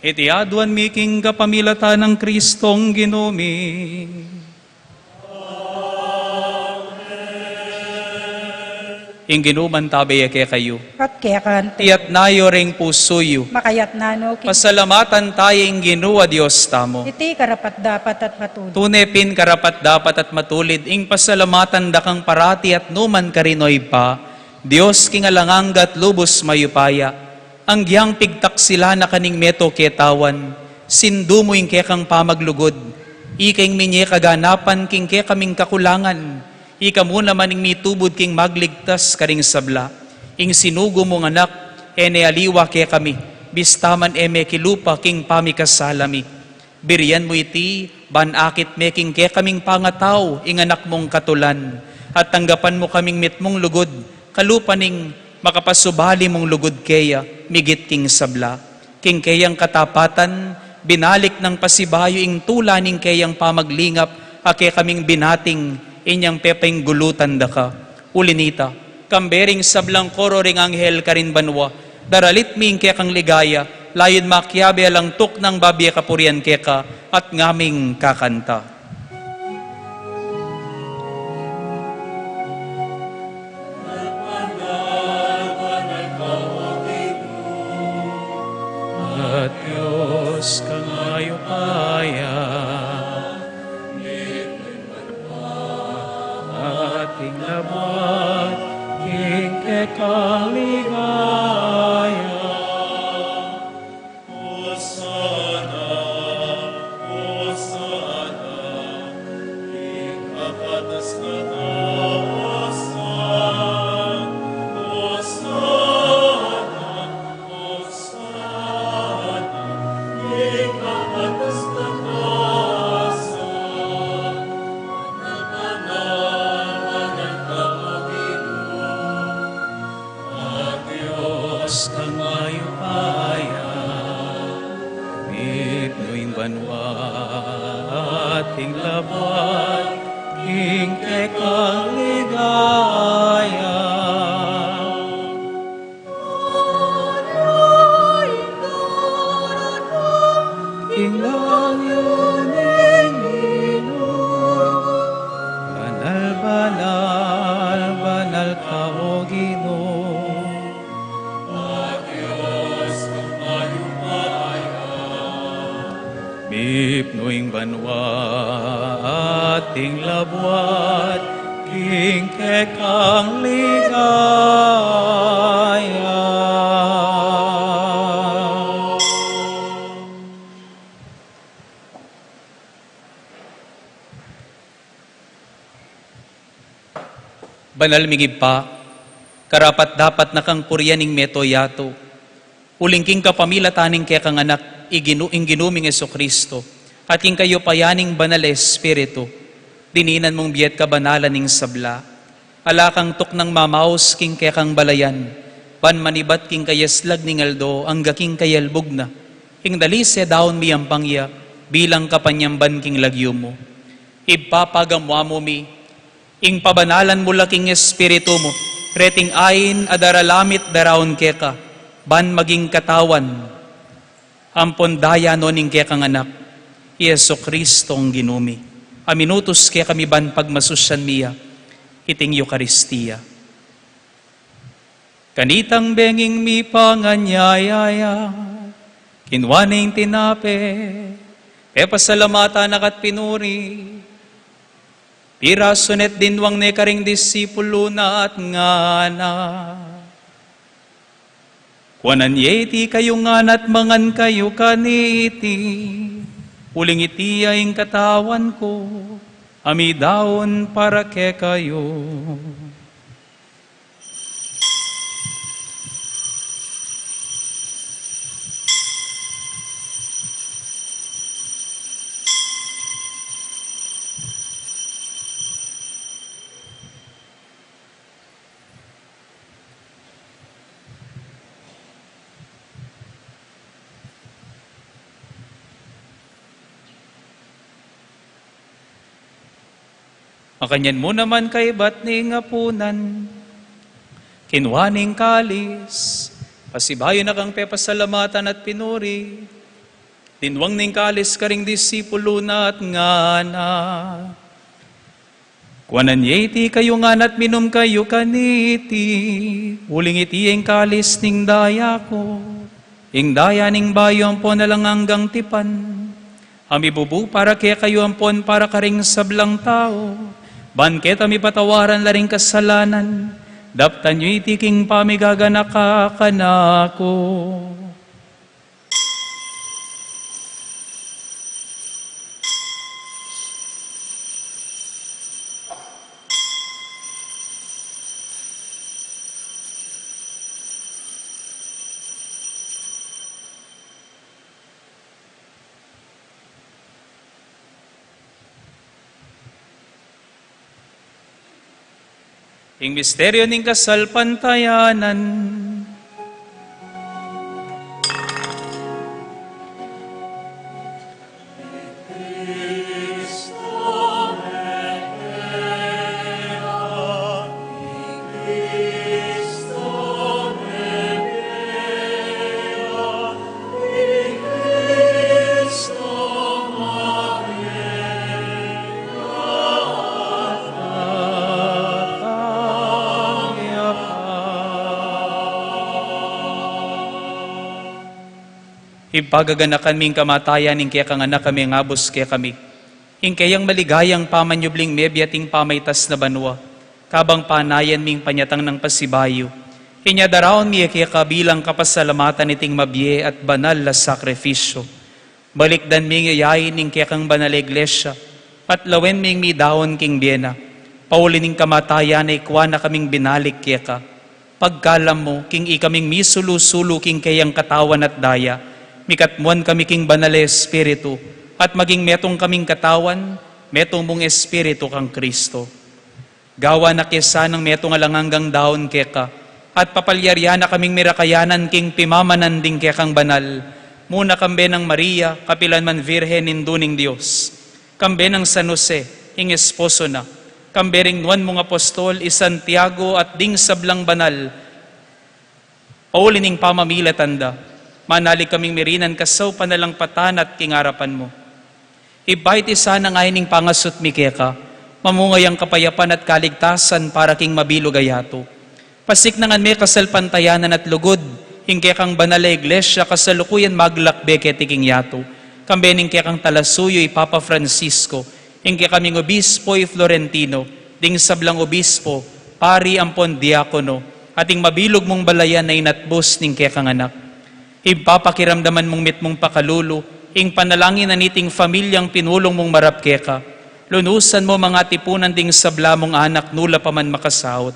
Iti aduan mi king kapamilatan nang Kristong Ginu mi. Ing Ginu mantabe ya kekayu. At keka anti. Iyatna yu ring pusu yu. Makayatna no king. Pasalamatan taya ing Ginu a Dios tamu. Iti karapat-dapat at matulid. Tune pin karapat-dapat at matulid ing pasalamatan da kang parati at numan karin, O Ibpa, Dios king alang angga at lubus mayupaya. Anggiyang pigtaksilan na ka ning meto ketawan, sindu mu ing kekang pamaglugud, ika ing minye kaganapan king kekaming kakulangan, ika mu naman ing mitubud king magligtas karing sabla. Ing sinugo mung anak, e ne aliwa kekami, bista man e mekilupa king pamikasala mi. Birian mu iti, ban akit me king kekaming pangatau ing anak mung katulan, at tanggapan mu kaming mitmung lugud, kalupa ning makapasubali mung lugud keya, migit king sabla. King keyang katapatan, binalik nang pasibayu ing tula ning keyang pamaglingap, a kekaming binating, inyang pepainggulutan da ka. Uli nita, kambe ring sablang koro ring anghel karin banua, daralit mi ing kekang ligaya, layun makiabe alang tuknang babie kapurian keka, at ngaming kakanta. At Dios kang mayupaya, ating labuad king kekang ligaya. Hosana, Hosana, king kakatas-katasan. Hosana, Hosana, king kakatas-katasan. Banal, banal, banal ka, O Ginu. A Dios kang mayupaya, mipnu ing banua at ing labuad king kekang ligaya. Ing langyu ning Ginu, banal, banal, banal ka, O Ginu. Mipnu ing banua at ing labuad king kekang ligaya. Banal ming Ibpa, karapat-dapat na kang purian ing mabilug a yatu. Uling king kapamilatan ning kekang Anak, i Ginu-, ing Ginu ming Jesucristo, at king kayupayan ning Banal a Espiritu, dininan mung bie at kabanalan ning sabla. Ala kang tuknang mamaus king kekang balayan, ban manibat king kayaslag ning aldo angga king kayalbug na. Ing dalise daun miyampang ya, bilang kapanyamban king lagyu mu. Ibpa, pagamu-amu mi, ing pabanalan mu la king Espiritu mu, reting ain a daralan mi at daraun keka, ban maging katawan ampon daya no ning kekang Anak, i Jesucristong Ginu mi, a minutus kekami ban pagmasusyan mi ya, iting Eukaristia. Kanitang benging mipanganyaya ya, kinua ne ing tinape, pepasalamatan na ka't pinuri, pirasu ne at dinwang ne karing disipulu na at ngana: Kuanan ye iti kayu ngan at mangan kayu kaniti, uling iti ya ing katawan ku, a midaun para kekayu. Makanyan mu naman kaybat ning apunan, kinua ne ing kalis, pasibayu na kang pepasalamatan at pinuri, linwang ne ing kalis karing disipulu na at ngana: Kuanan ye iti kayu ngan at minum kayu kaniti, uling iti ing kalis ning daya ku, ing daya ning bayu ampon alang anggang tipan, a mibubu para kekayu ampon para karing sablang tau, ban keta mipatawaran la ring kasalanan. Daptan yu iti king pamigaganaka kanaku. Ing misteryu ning kasalpantayanan. Ibpa, gaganakan mi ing kamatayan ning kekang Anak a mengabus kekami, ing keyang maligayang pamanyubling mebie ating pamaitas na banua, kabang panayan mi ing panyatang nang pasibayu. Inya daraun mi ya keka bilang kapasalamatan iting mabie at banal a sakrifisyu. Balikdan mi ing yayain ning kekang banal a iglesia, at lawen mi ing midaun king bie na. Pauli ning kamatayan na ikua na kaming binalik keka. Pagkalam mu, king ikaming misulu-sulu king keyang katawan at daya, mikatmuan kami king Banal a Espiritu, at maging metung kaming katawan, metung mung Espiritu kang Kristo. Gawan na ke sanang metung alang anggang daun keka, at papalyarian na kaming mirakayanan king pimamanan ding kekang banal, muna kambe nang Maria, kapilan man Virgen, Indu ning Dios, kambe nang San Jose, ing esposo na, kambe ring nuan mung apostol i Santiago at ding sablang banal, pauli ning pamamilatan da, manalig kaming mirinan kasaupan na lang patan at king arapan mu. Ibpa, iti sana ngeni ing pangasut mi keka, mamunga yang kapayapan at kaligtasan para king mabilug a yatu. Pasiknangan me kasalpantayanan at lugud ing kekang banal a iglesia kasalukuyan maglakbe keti king yatu, kambe ning kekang talasuyu i Papa Francisco, ing kekaming obispo i Florentino, ding sablang obispo, pari ampon diakono, at ing mabilug mung balayan a inatbus ning kekang Anak. Ibpa, pakiramdaman mung mitmung pakalulu ing panalangin na niting familyang pinulung mung marap keka. Lunusan mu mang atipunan ding sabla mung anak nu la pa man makasaut.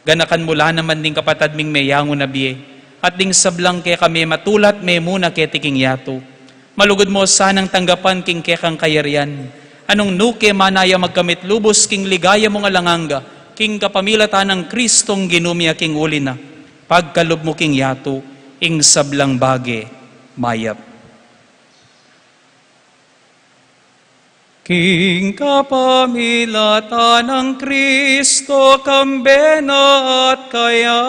Ganakan mu la naman ding kapatad ming meyangu na bie, at ding sablang keka mematulat memuna keti king yatu. Malugud mu sanang tanggapan king kekang kayarian, a nung nu ke manaya magkamit lubus king ligaya mung alang angga, king kapamilatan nang Kristong Ginu mi a king uli na, pagkalub mu king yatu ing sablang bage mayap. King kapamilatan nang Kristo, kambe na at kaya,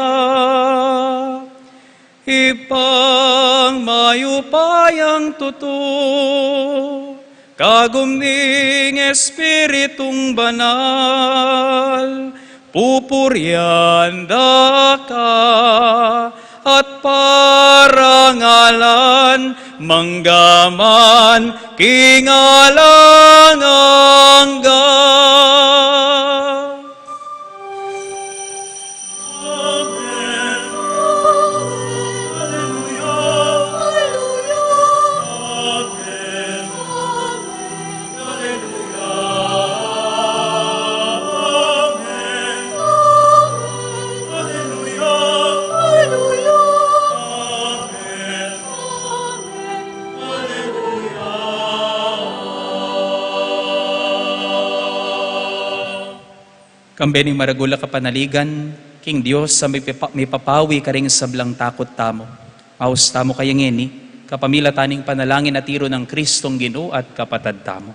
Ibpang mayupayang tutu, kagum ning Espiritung Banal, pupurian da ka at parangalan mangga man king alang angga. Kambe ning maragul a kapanaligan king Dios a mipipa-, mipapawi karing sablang takut tamu. Maus tamu kaya ngeni, kapamilatan ning panalangin a tiru nang Kristong Ginu at Kapatad tamu.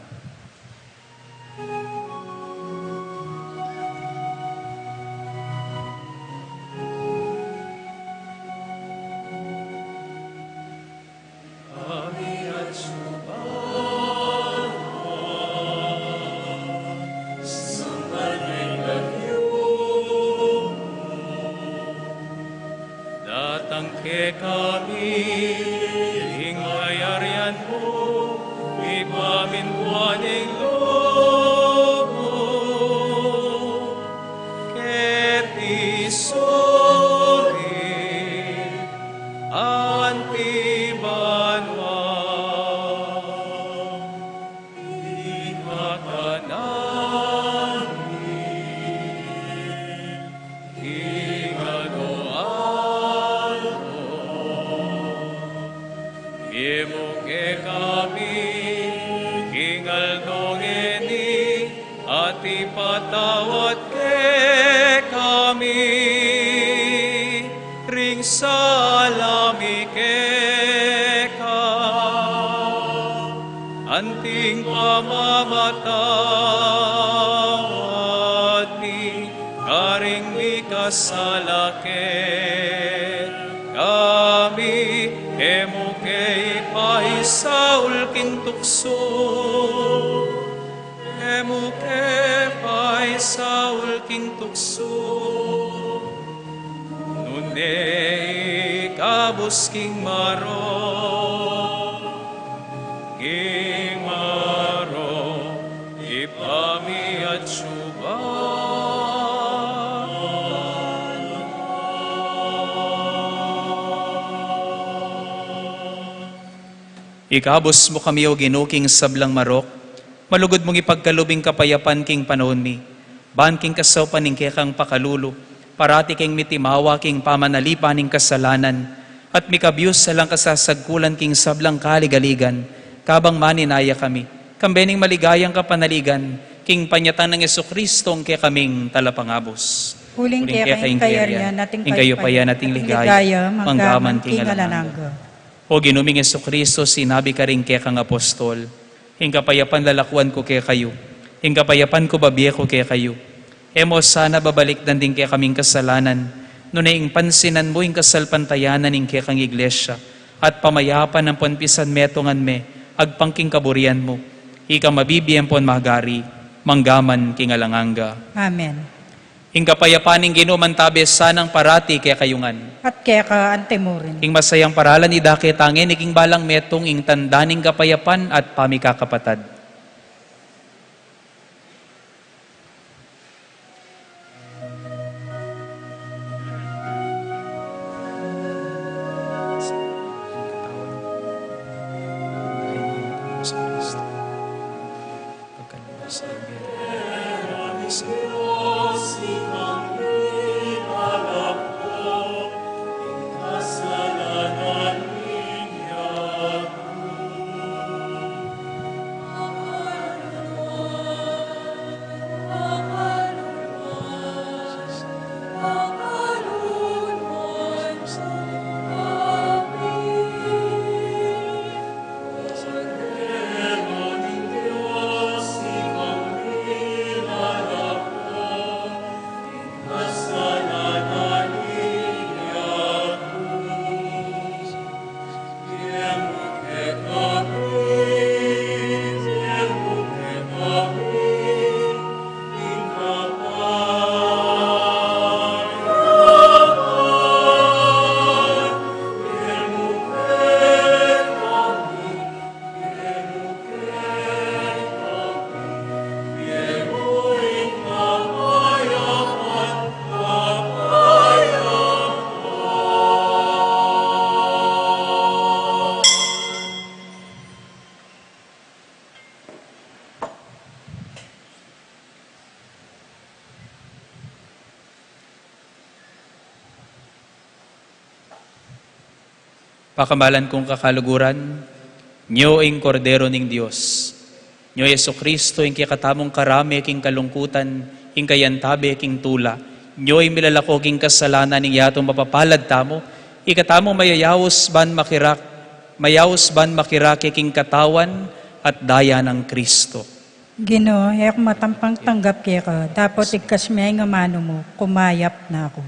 Kekami ing kayarian mu, mipamintuan ing lub mu, keti sulip anti banua. Ing kakanan mi king aldo-aldo, ibie mu kekami king aldo ngeni, at ipatawad kekami ring sala mi keka, anting pamamatawad mi karing mikasala kekami, e mu ke ipaisaul king tuksu, e mu ke paisaul king tuksu, nune ikabus king marok, king marok ipamiatsu. Ikabus mu kami, O Ginu, king sablang marok, malugud mung ipagkalub ing kapayapan king panaun mi. Ban king kasaupan ning kekang pakalulu, parati keng mitimawa king pamanalipan ning kasalanan, at mikabius alang kasasagkulan king sablang kaligaligan, kabang maninaya kami, kambe ning maligayang kapanaligan, king panyatang nang Jesucristo, ing kekaming Talapangabus. Uling keka ing kayarian, at ing kayupayan, at ing ligaya, manggaman king alang angga. O Ginu ming Jesucristo, sinabi karing kekang apostol, ing kapayapan lalakuan ku kekayu, ing kapayapan ku babie ku kekayu. E mu sana babalikdan ding kekaming kasalanan, nune ing pansinan mu ing kasalpantayanan ning kekang Iglesia, at pamayapan ampon pisanmetungan me, agpang king kaburian mu, ika mabibie ampon magari, manggaman king alang angga. Amen. Ing kapayapan ning Ginu mantabe sanang parati kekayu ngan. At keka anti mu rin. Ing masayang paralan idake ta ngeni king balang metung, ing tanda ning kapayapan at pamikakapatad. Pakamalan kung kakaluguran, nyo ing Kordero ning Dios. Nyo Jesucristo, ing kekatamung karame king kalungkutan, ing kayantabe king tula. Nyo ing milalako king kasalanan ning yatung mapapalad tamu, ikatamu mayayaus ban makirak, mayaus ban makirak king katawan at daya nang Cristo. Ginu, e ku matampang tanggap keka, dapot igkas me ing amanu mu, kumayap na ku.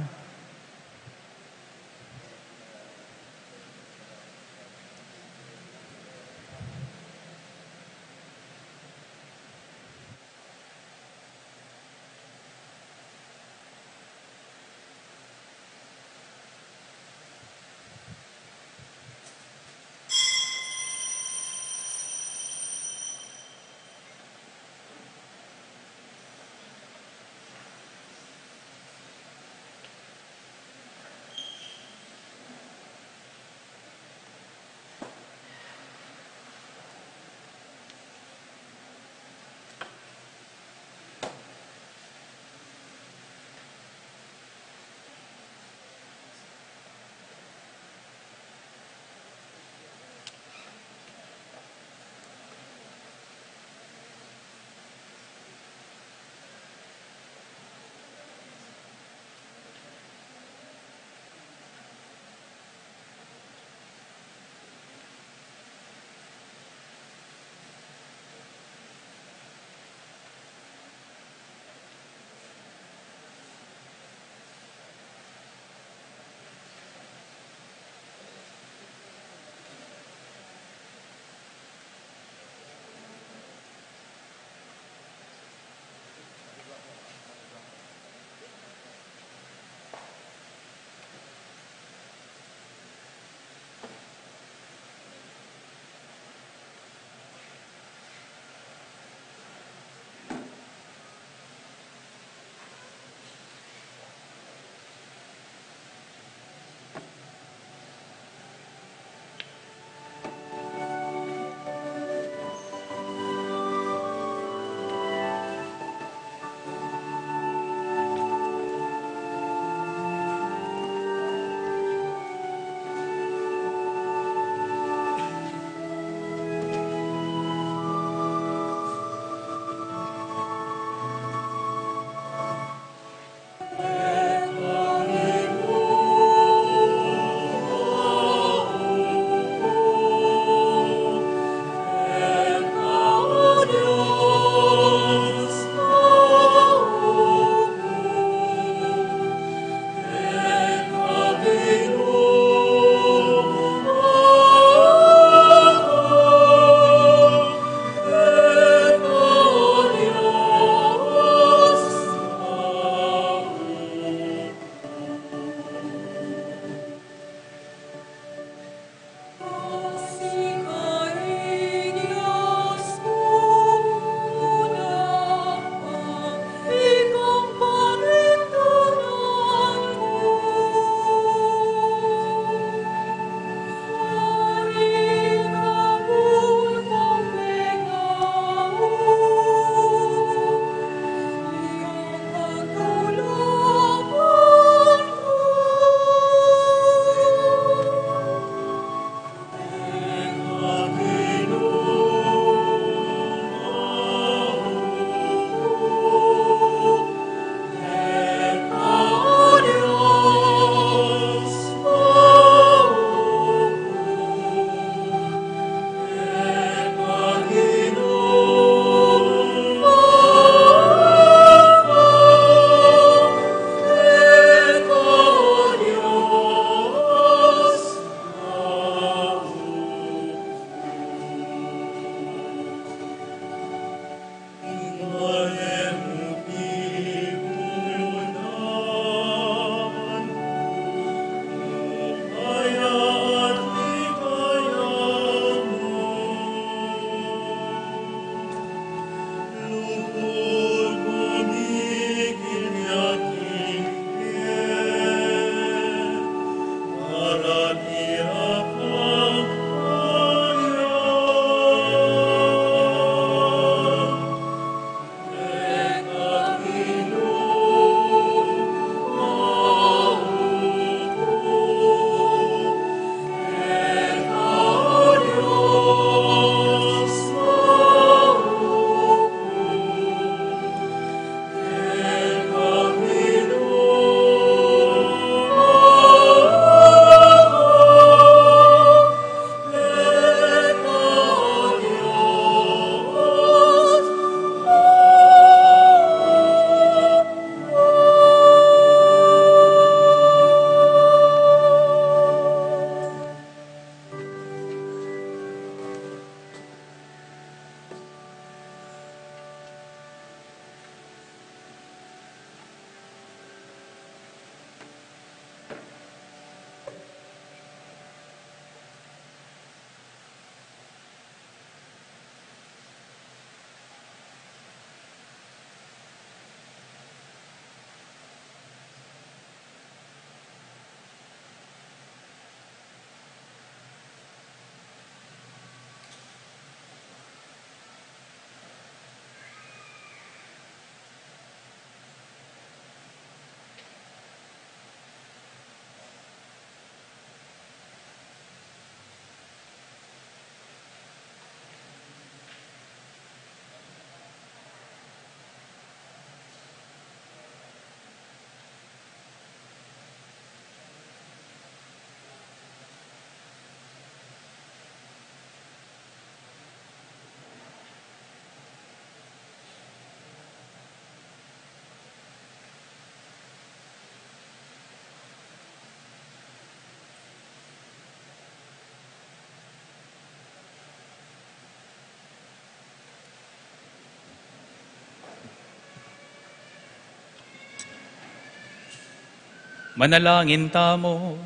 Manalangin tamu.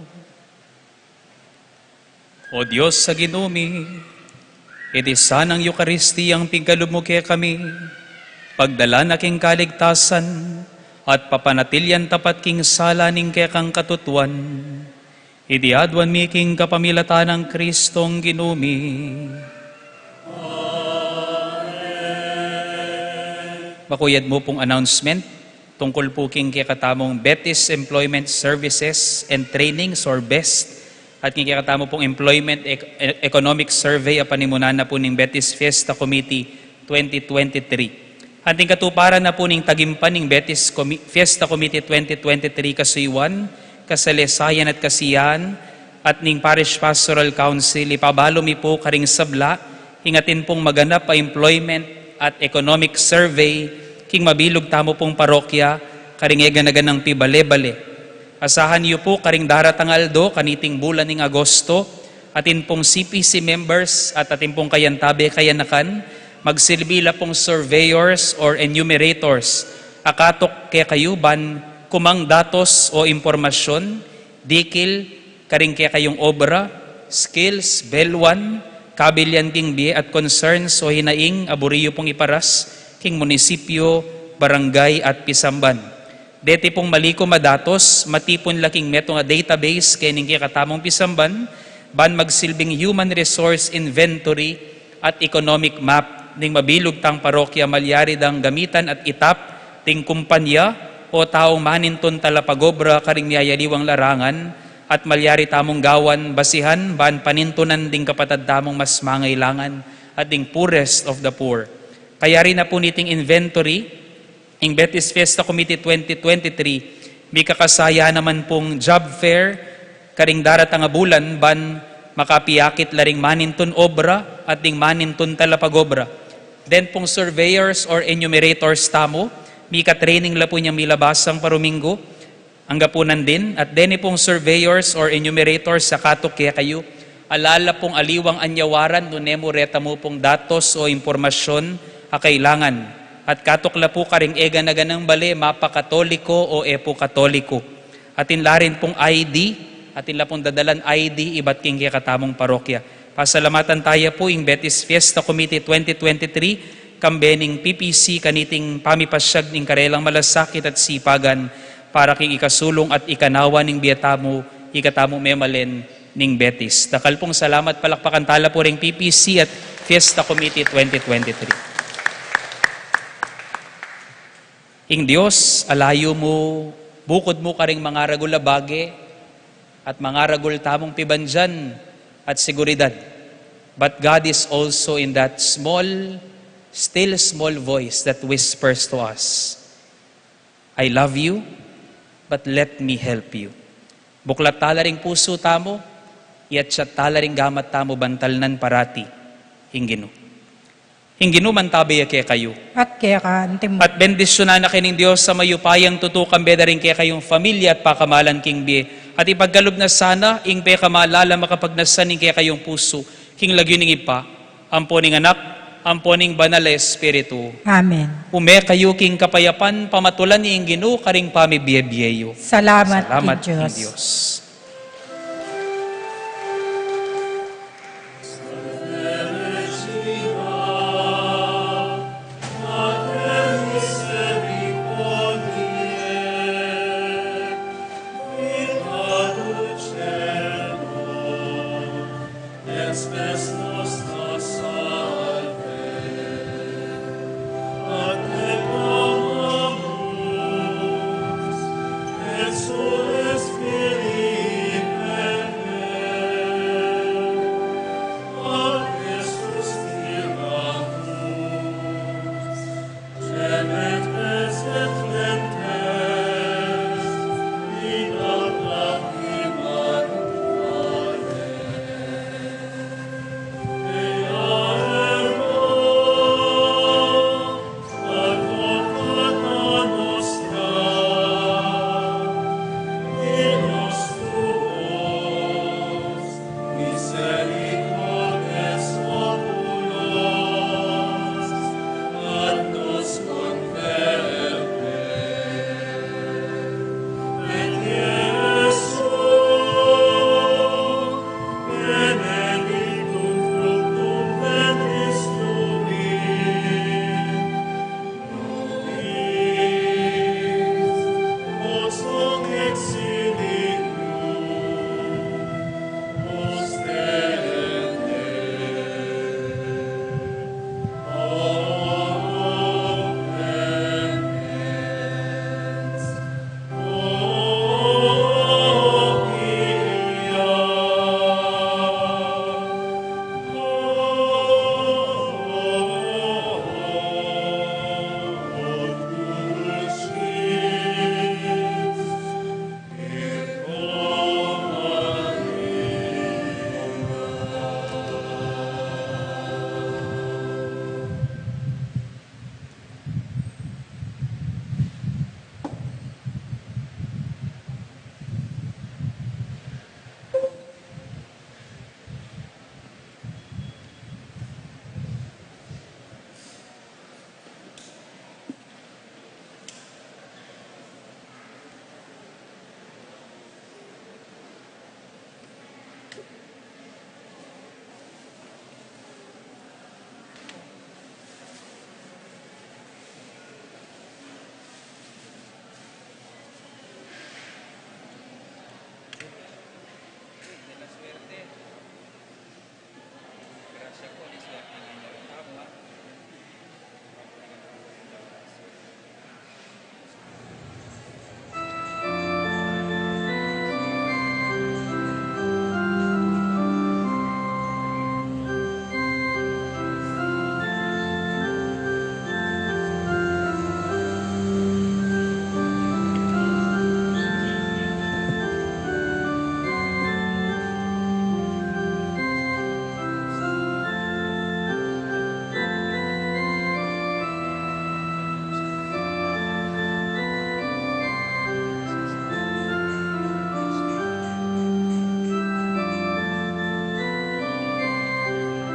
O Dios a Ginu mi, iti sanang Eukaristiyang pigkalub mu kekami, pagdala na king kaligtasan at papanatilian tapat king sala ning kekang katutuan. Iti aduan mi king kapamilatan nang Kristong Ginu mi. Makuyad mu pung announcement tungkul pu king kekatamung Betis Employment Services and Trainings or BEST at king kekatamu pung Employment Ec-, E-, Economic Survey a panimunan na pu ning Betis Fiesta Committee twenty twenty-three. Anting katuparan na pu ning tagimpan ning Betis Comi-, Fiesta Committee twenty twenty-three kasuyuan, kasalesayan at kasiyahan, at ning Parish Pastoral Council, ipabalu mi pu karing sabla, ing atin pung maganap a employment at economic survey, king mabilug tamu pung parokya, karing eganaganang pibale-bale. Asahan yu pu karing daratang aldo, kaniting bulan ning Agosto, atin pung C P C members at atin pung kayantabe kayanakan, magsilbi la pung surveyors or enumerators, a katuk kekayu ban kumang datos o impormasyon, dikil, karing kekayung obra, skills, beluan, kabilian king bie at concerns o hinaing a buri yu pung iparas, king munisipyo, barangay at pisamban. Deti pung malikum a datos, matipun la king metung a database keni king kekatamung pisamban, ban magsilbing human resource inventory at economic map ning mabilug tang parokya malyari dang gamitan at itap ding kumpanya o taung manintun talapagobra karing miyayaliwang larangan at malyari tamung gawan basihan ban panintunan ding kapatad tamung mas mangailangan at ding poorest of the poor. Kayari na pu niting inventory, ing Betis Fiesta Committee twenty twenty-three, mikakasaya naman pung job fair karing daratang a bulan ban makapiyakit la ring manintun obra at ding manintun talapagobra. Den pung surveyors or enumerators tamu, mika-training la pu inyang milabasang paruminggu, anggapunan din, at deni pung surveyors or enumerators a katuk kekayu, ala la pung aliwang anyawaran nune mu reta mu pung datos o impormasyon a kailangan, at katuk la pu karing eganaganang bale, mapa Katoliko o e pu Katoliko. Atin la rin pung I D, atin la pung dadalan I D ibat king kekatamung parokya. Pasalamatan taya pu ing Betis Fiesta Committee twenty twenty-three, kambe ning P P C kaniting pamipasyag ning karelang malasakit at sipagan para king ikasulung at ikanawa ning bie tamu, ikatamu memalen ning Betis. Dakal pung salamat, palakpakan tala pu ring P P C at Fiesta Committee twenty twenty-three. Ing Dios, alayu mu, bukud mu karing mangaragul a bage, at mangaragul tamung pibandian at seguridad. But God is also in that small, still small voice that whispers to us, "I love you, but let me help you." Buklat tala ring pusu tamu, iyatsat tala ring gamat tamu ban talnan parati ing Ginu. Ing Ginu mantabe ya kekayu. At keka antimu. At bendisyunan na kayu ning Dios a mayupayang tutu, kambe da ring kekayung familia at pakamalan king bie. At ipagkalub na sana ing pekamalala makapagnasan ning kekayung pusu, king lagyu ning Ibpa, ampo ning Anak, ampo ning Banal a Espiritu. Amen. Ume kayu king kapayapan, pamatulan ing Ginu karing pamibie-bie yu. Salamat king Dios.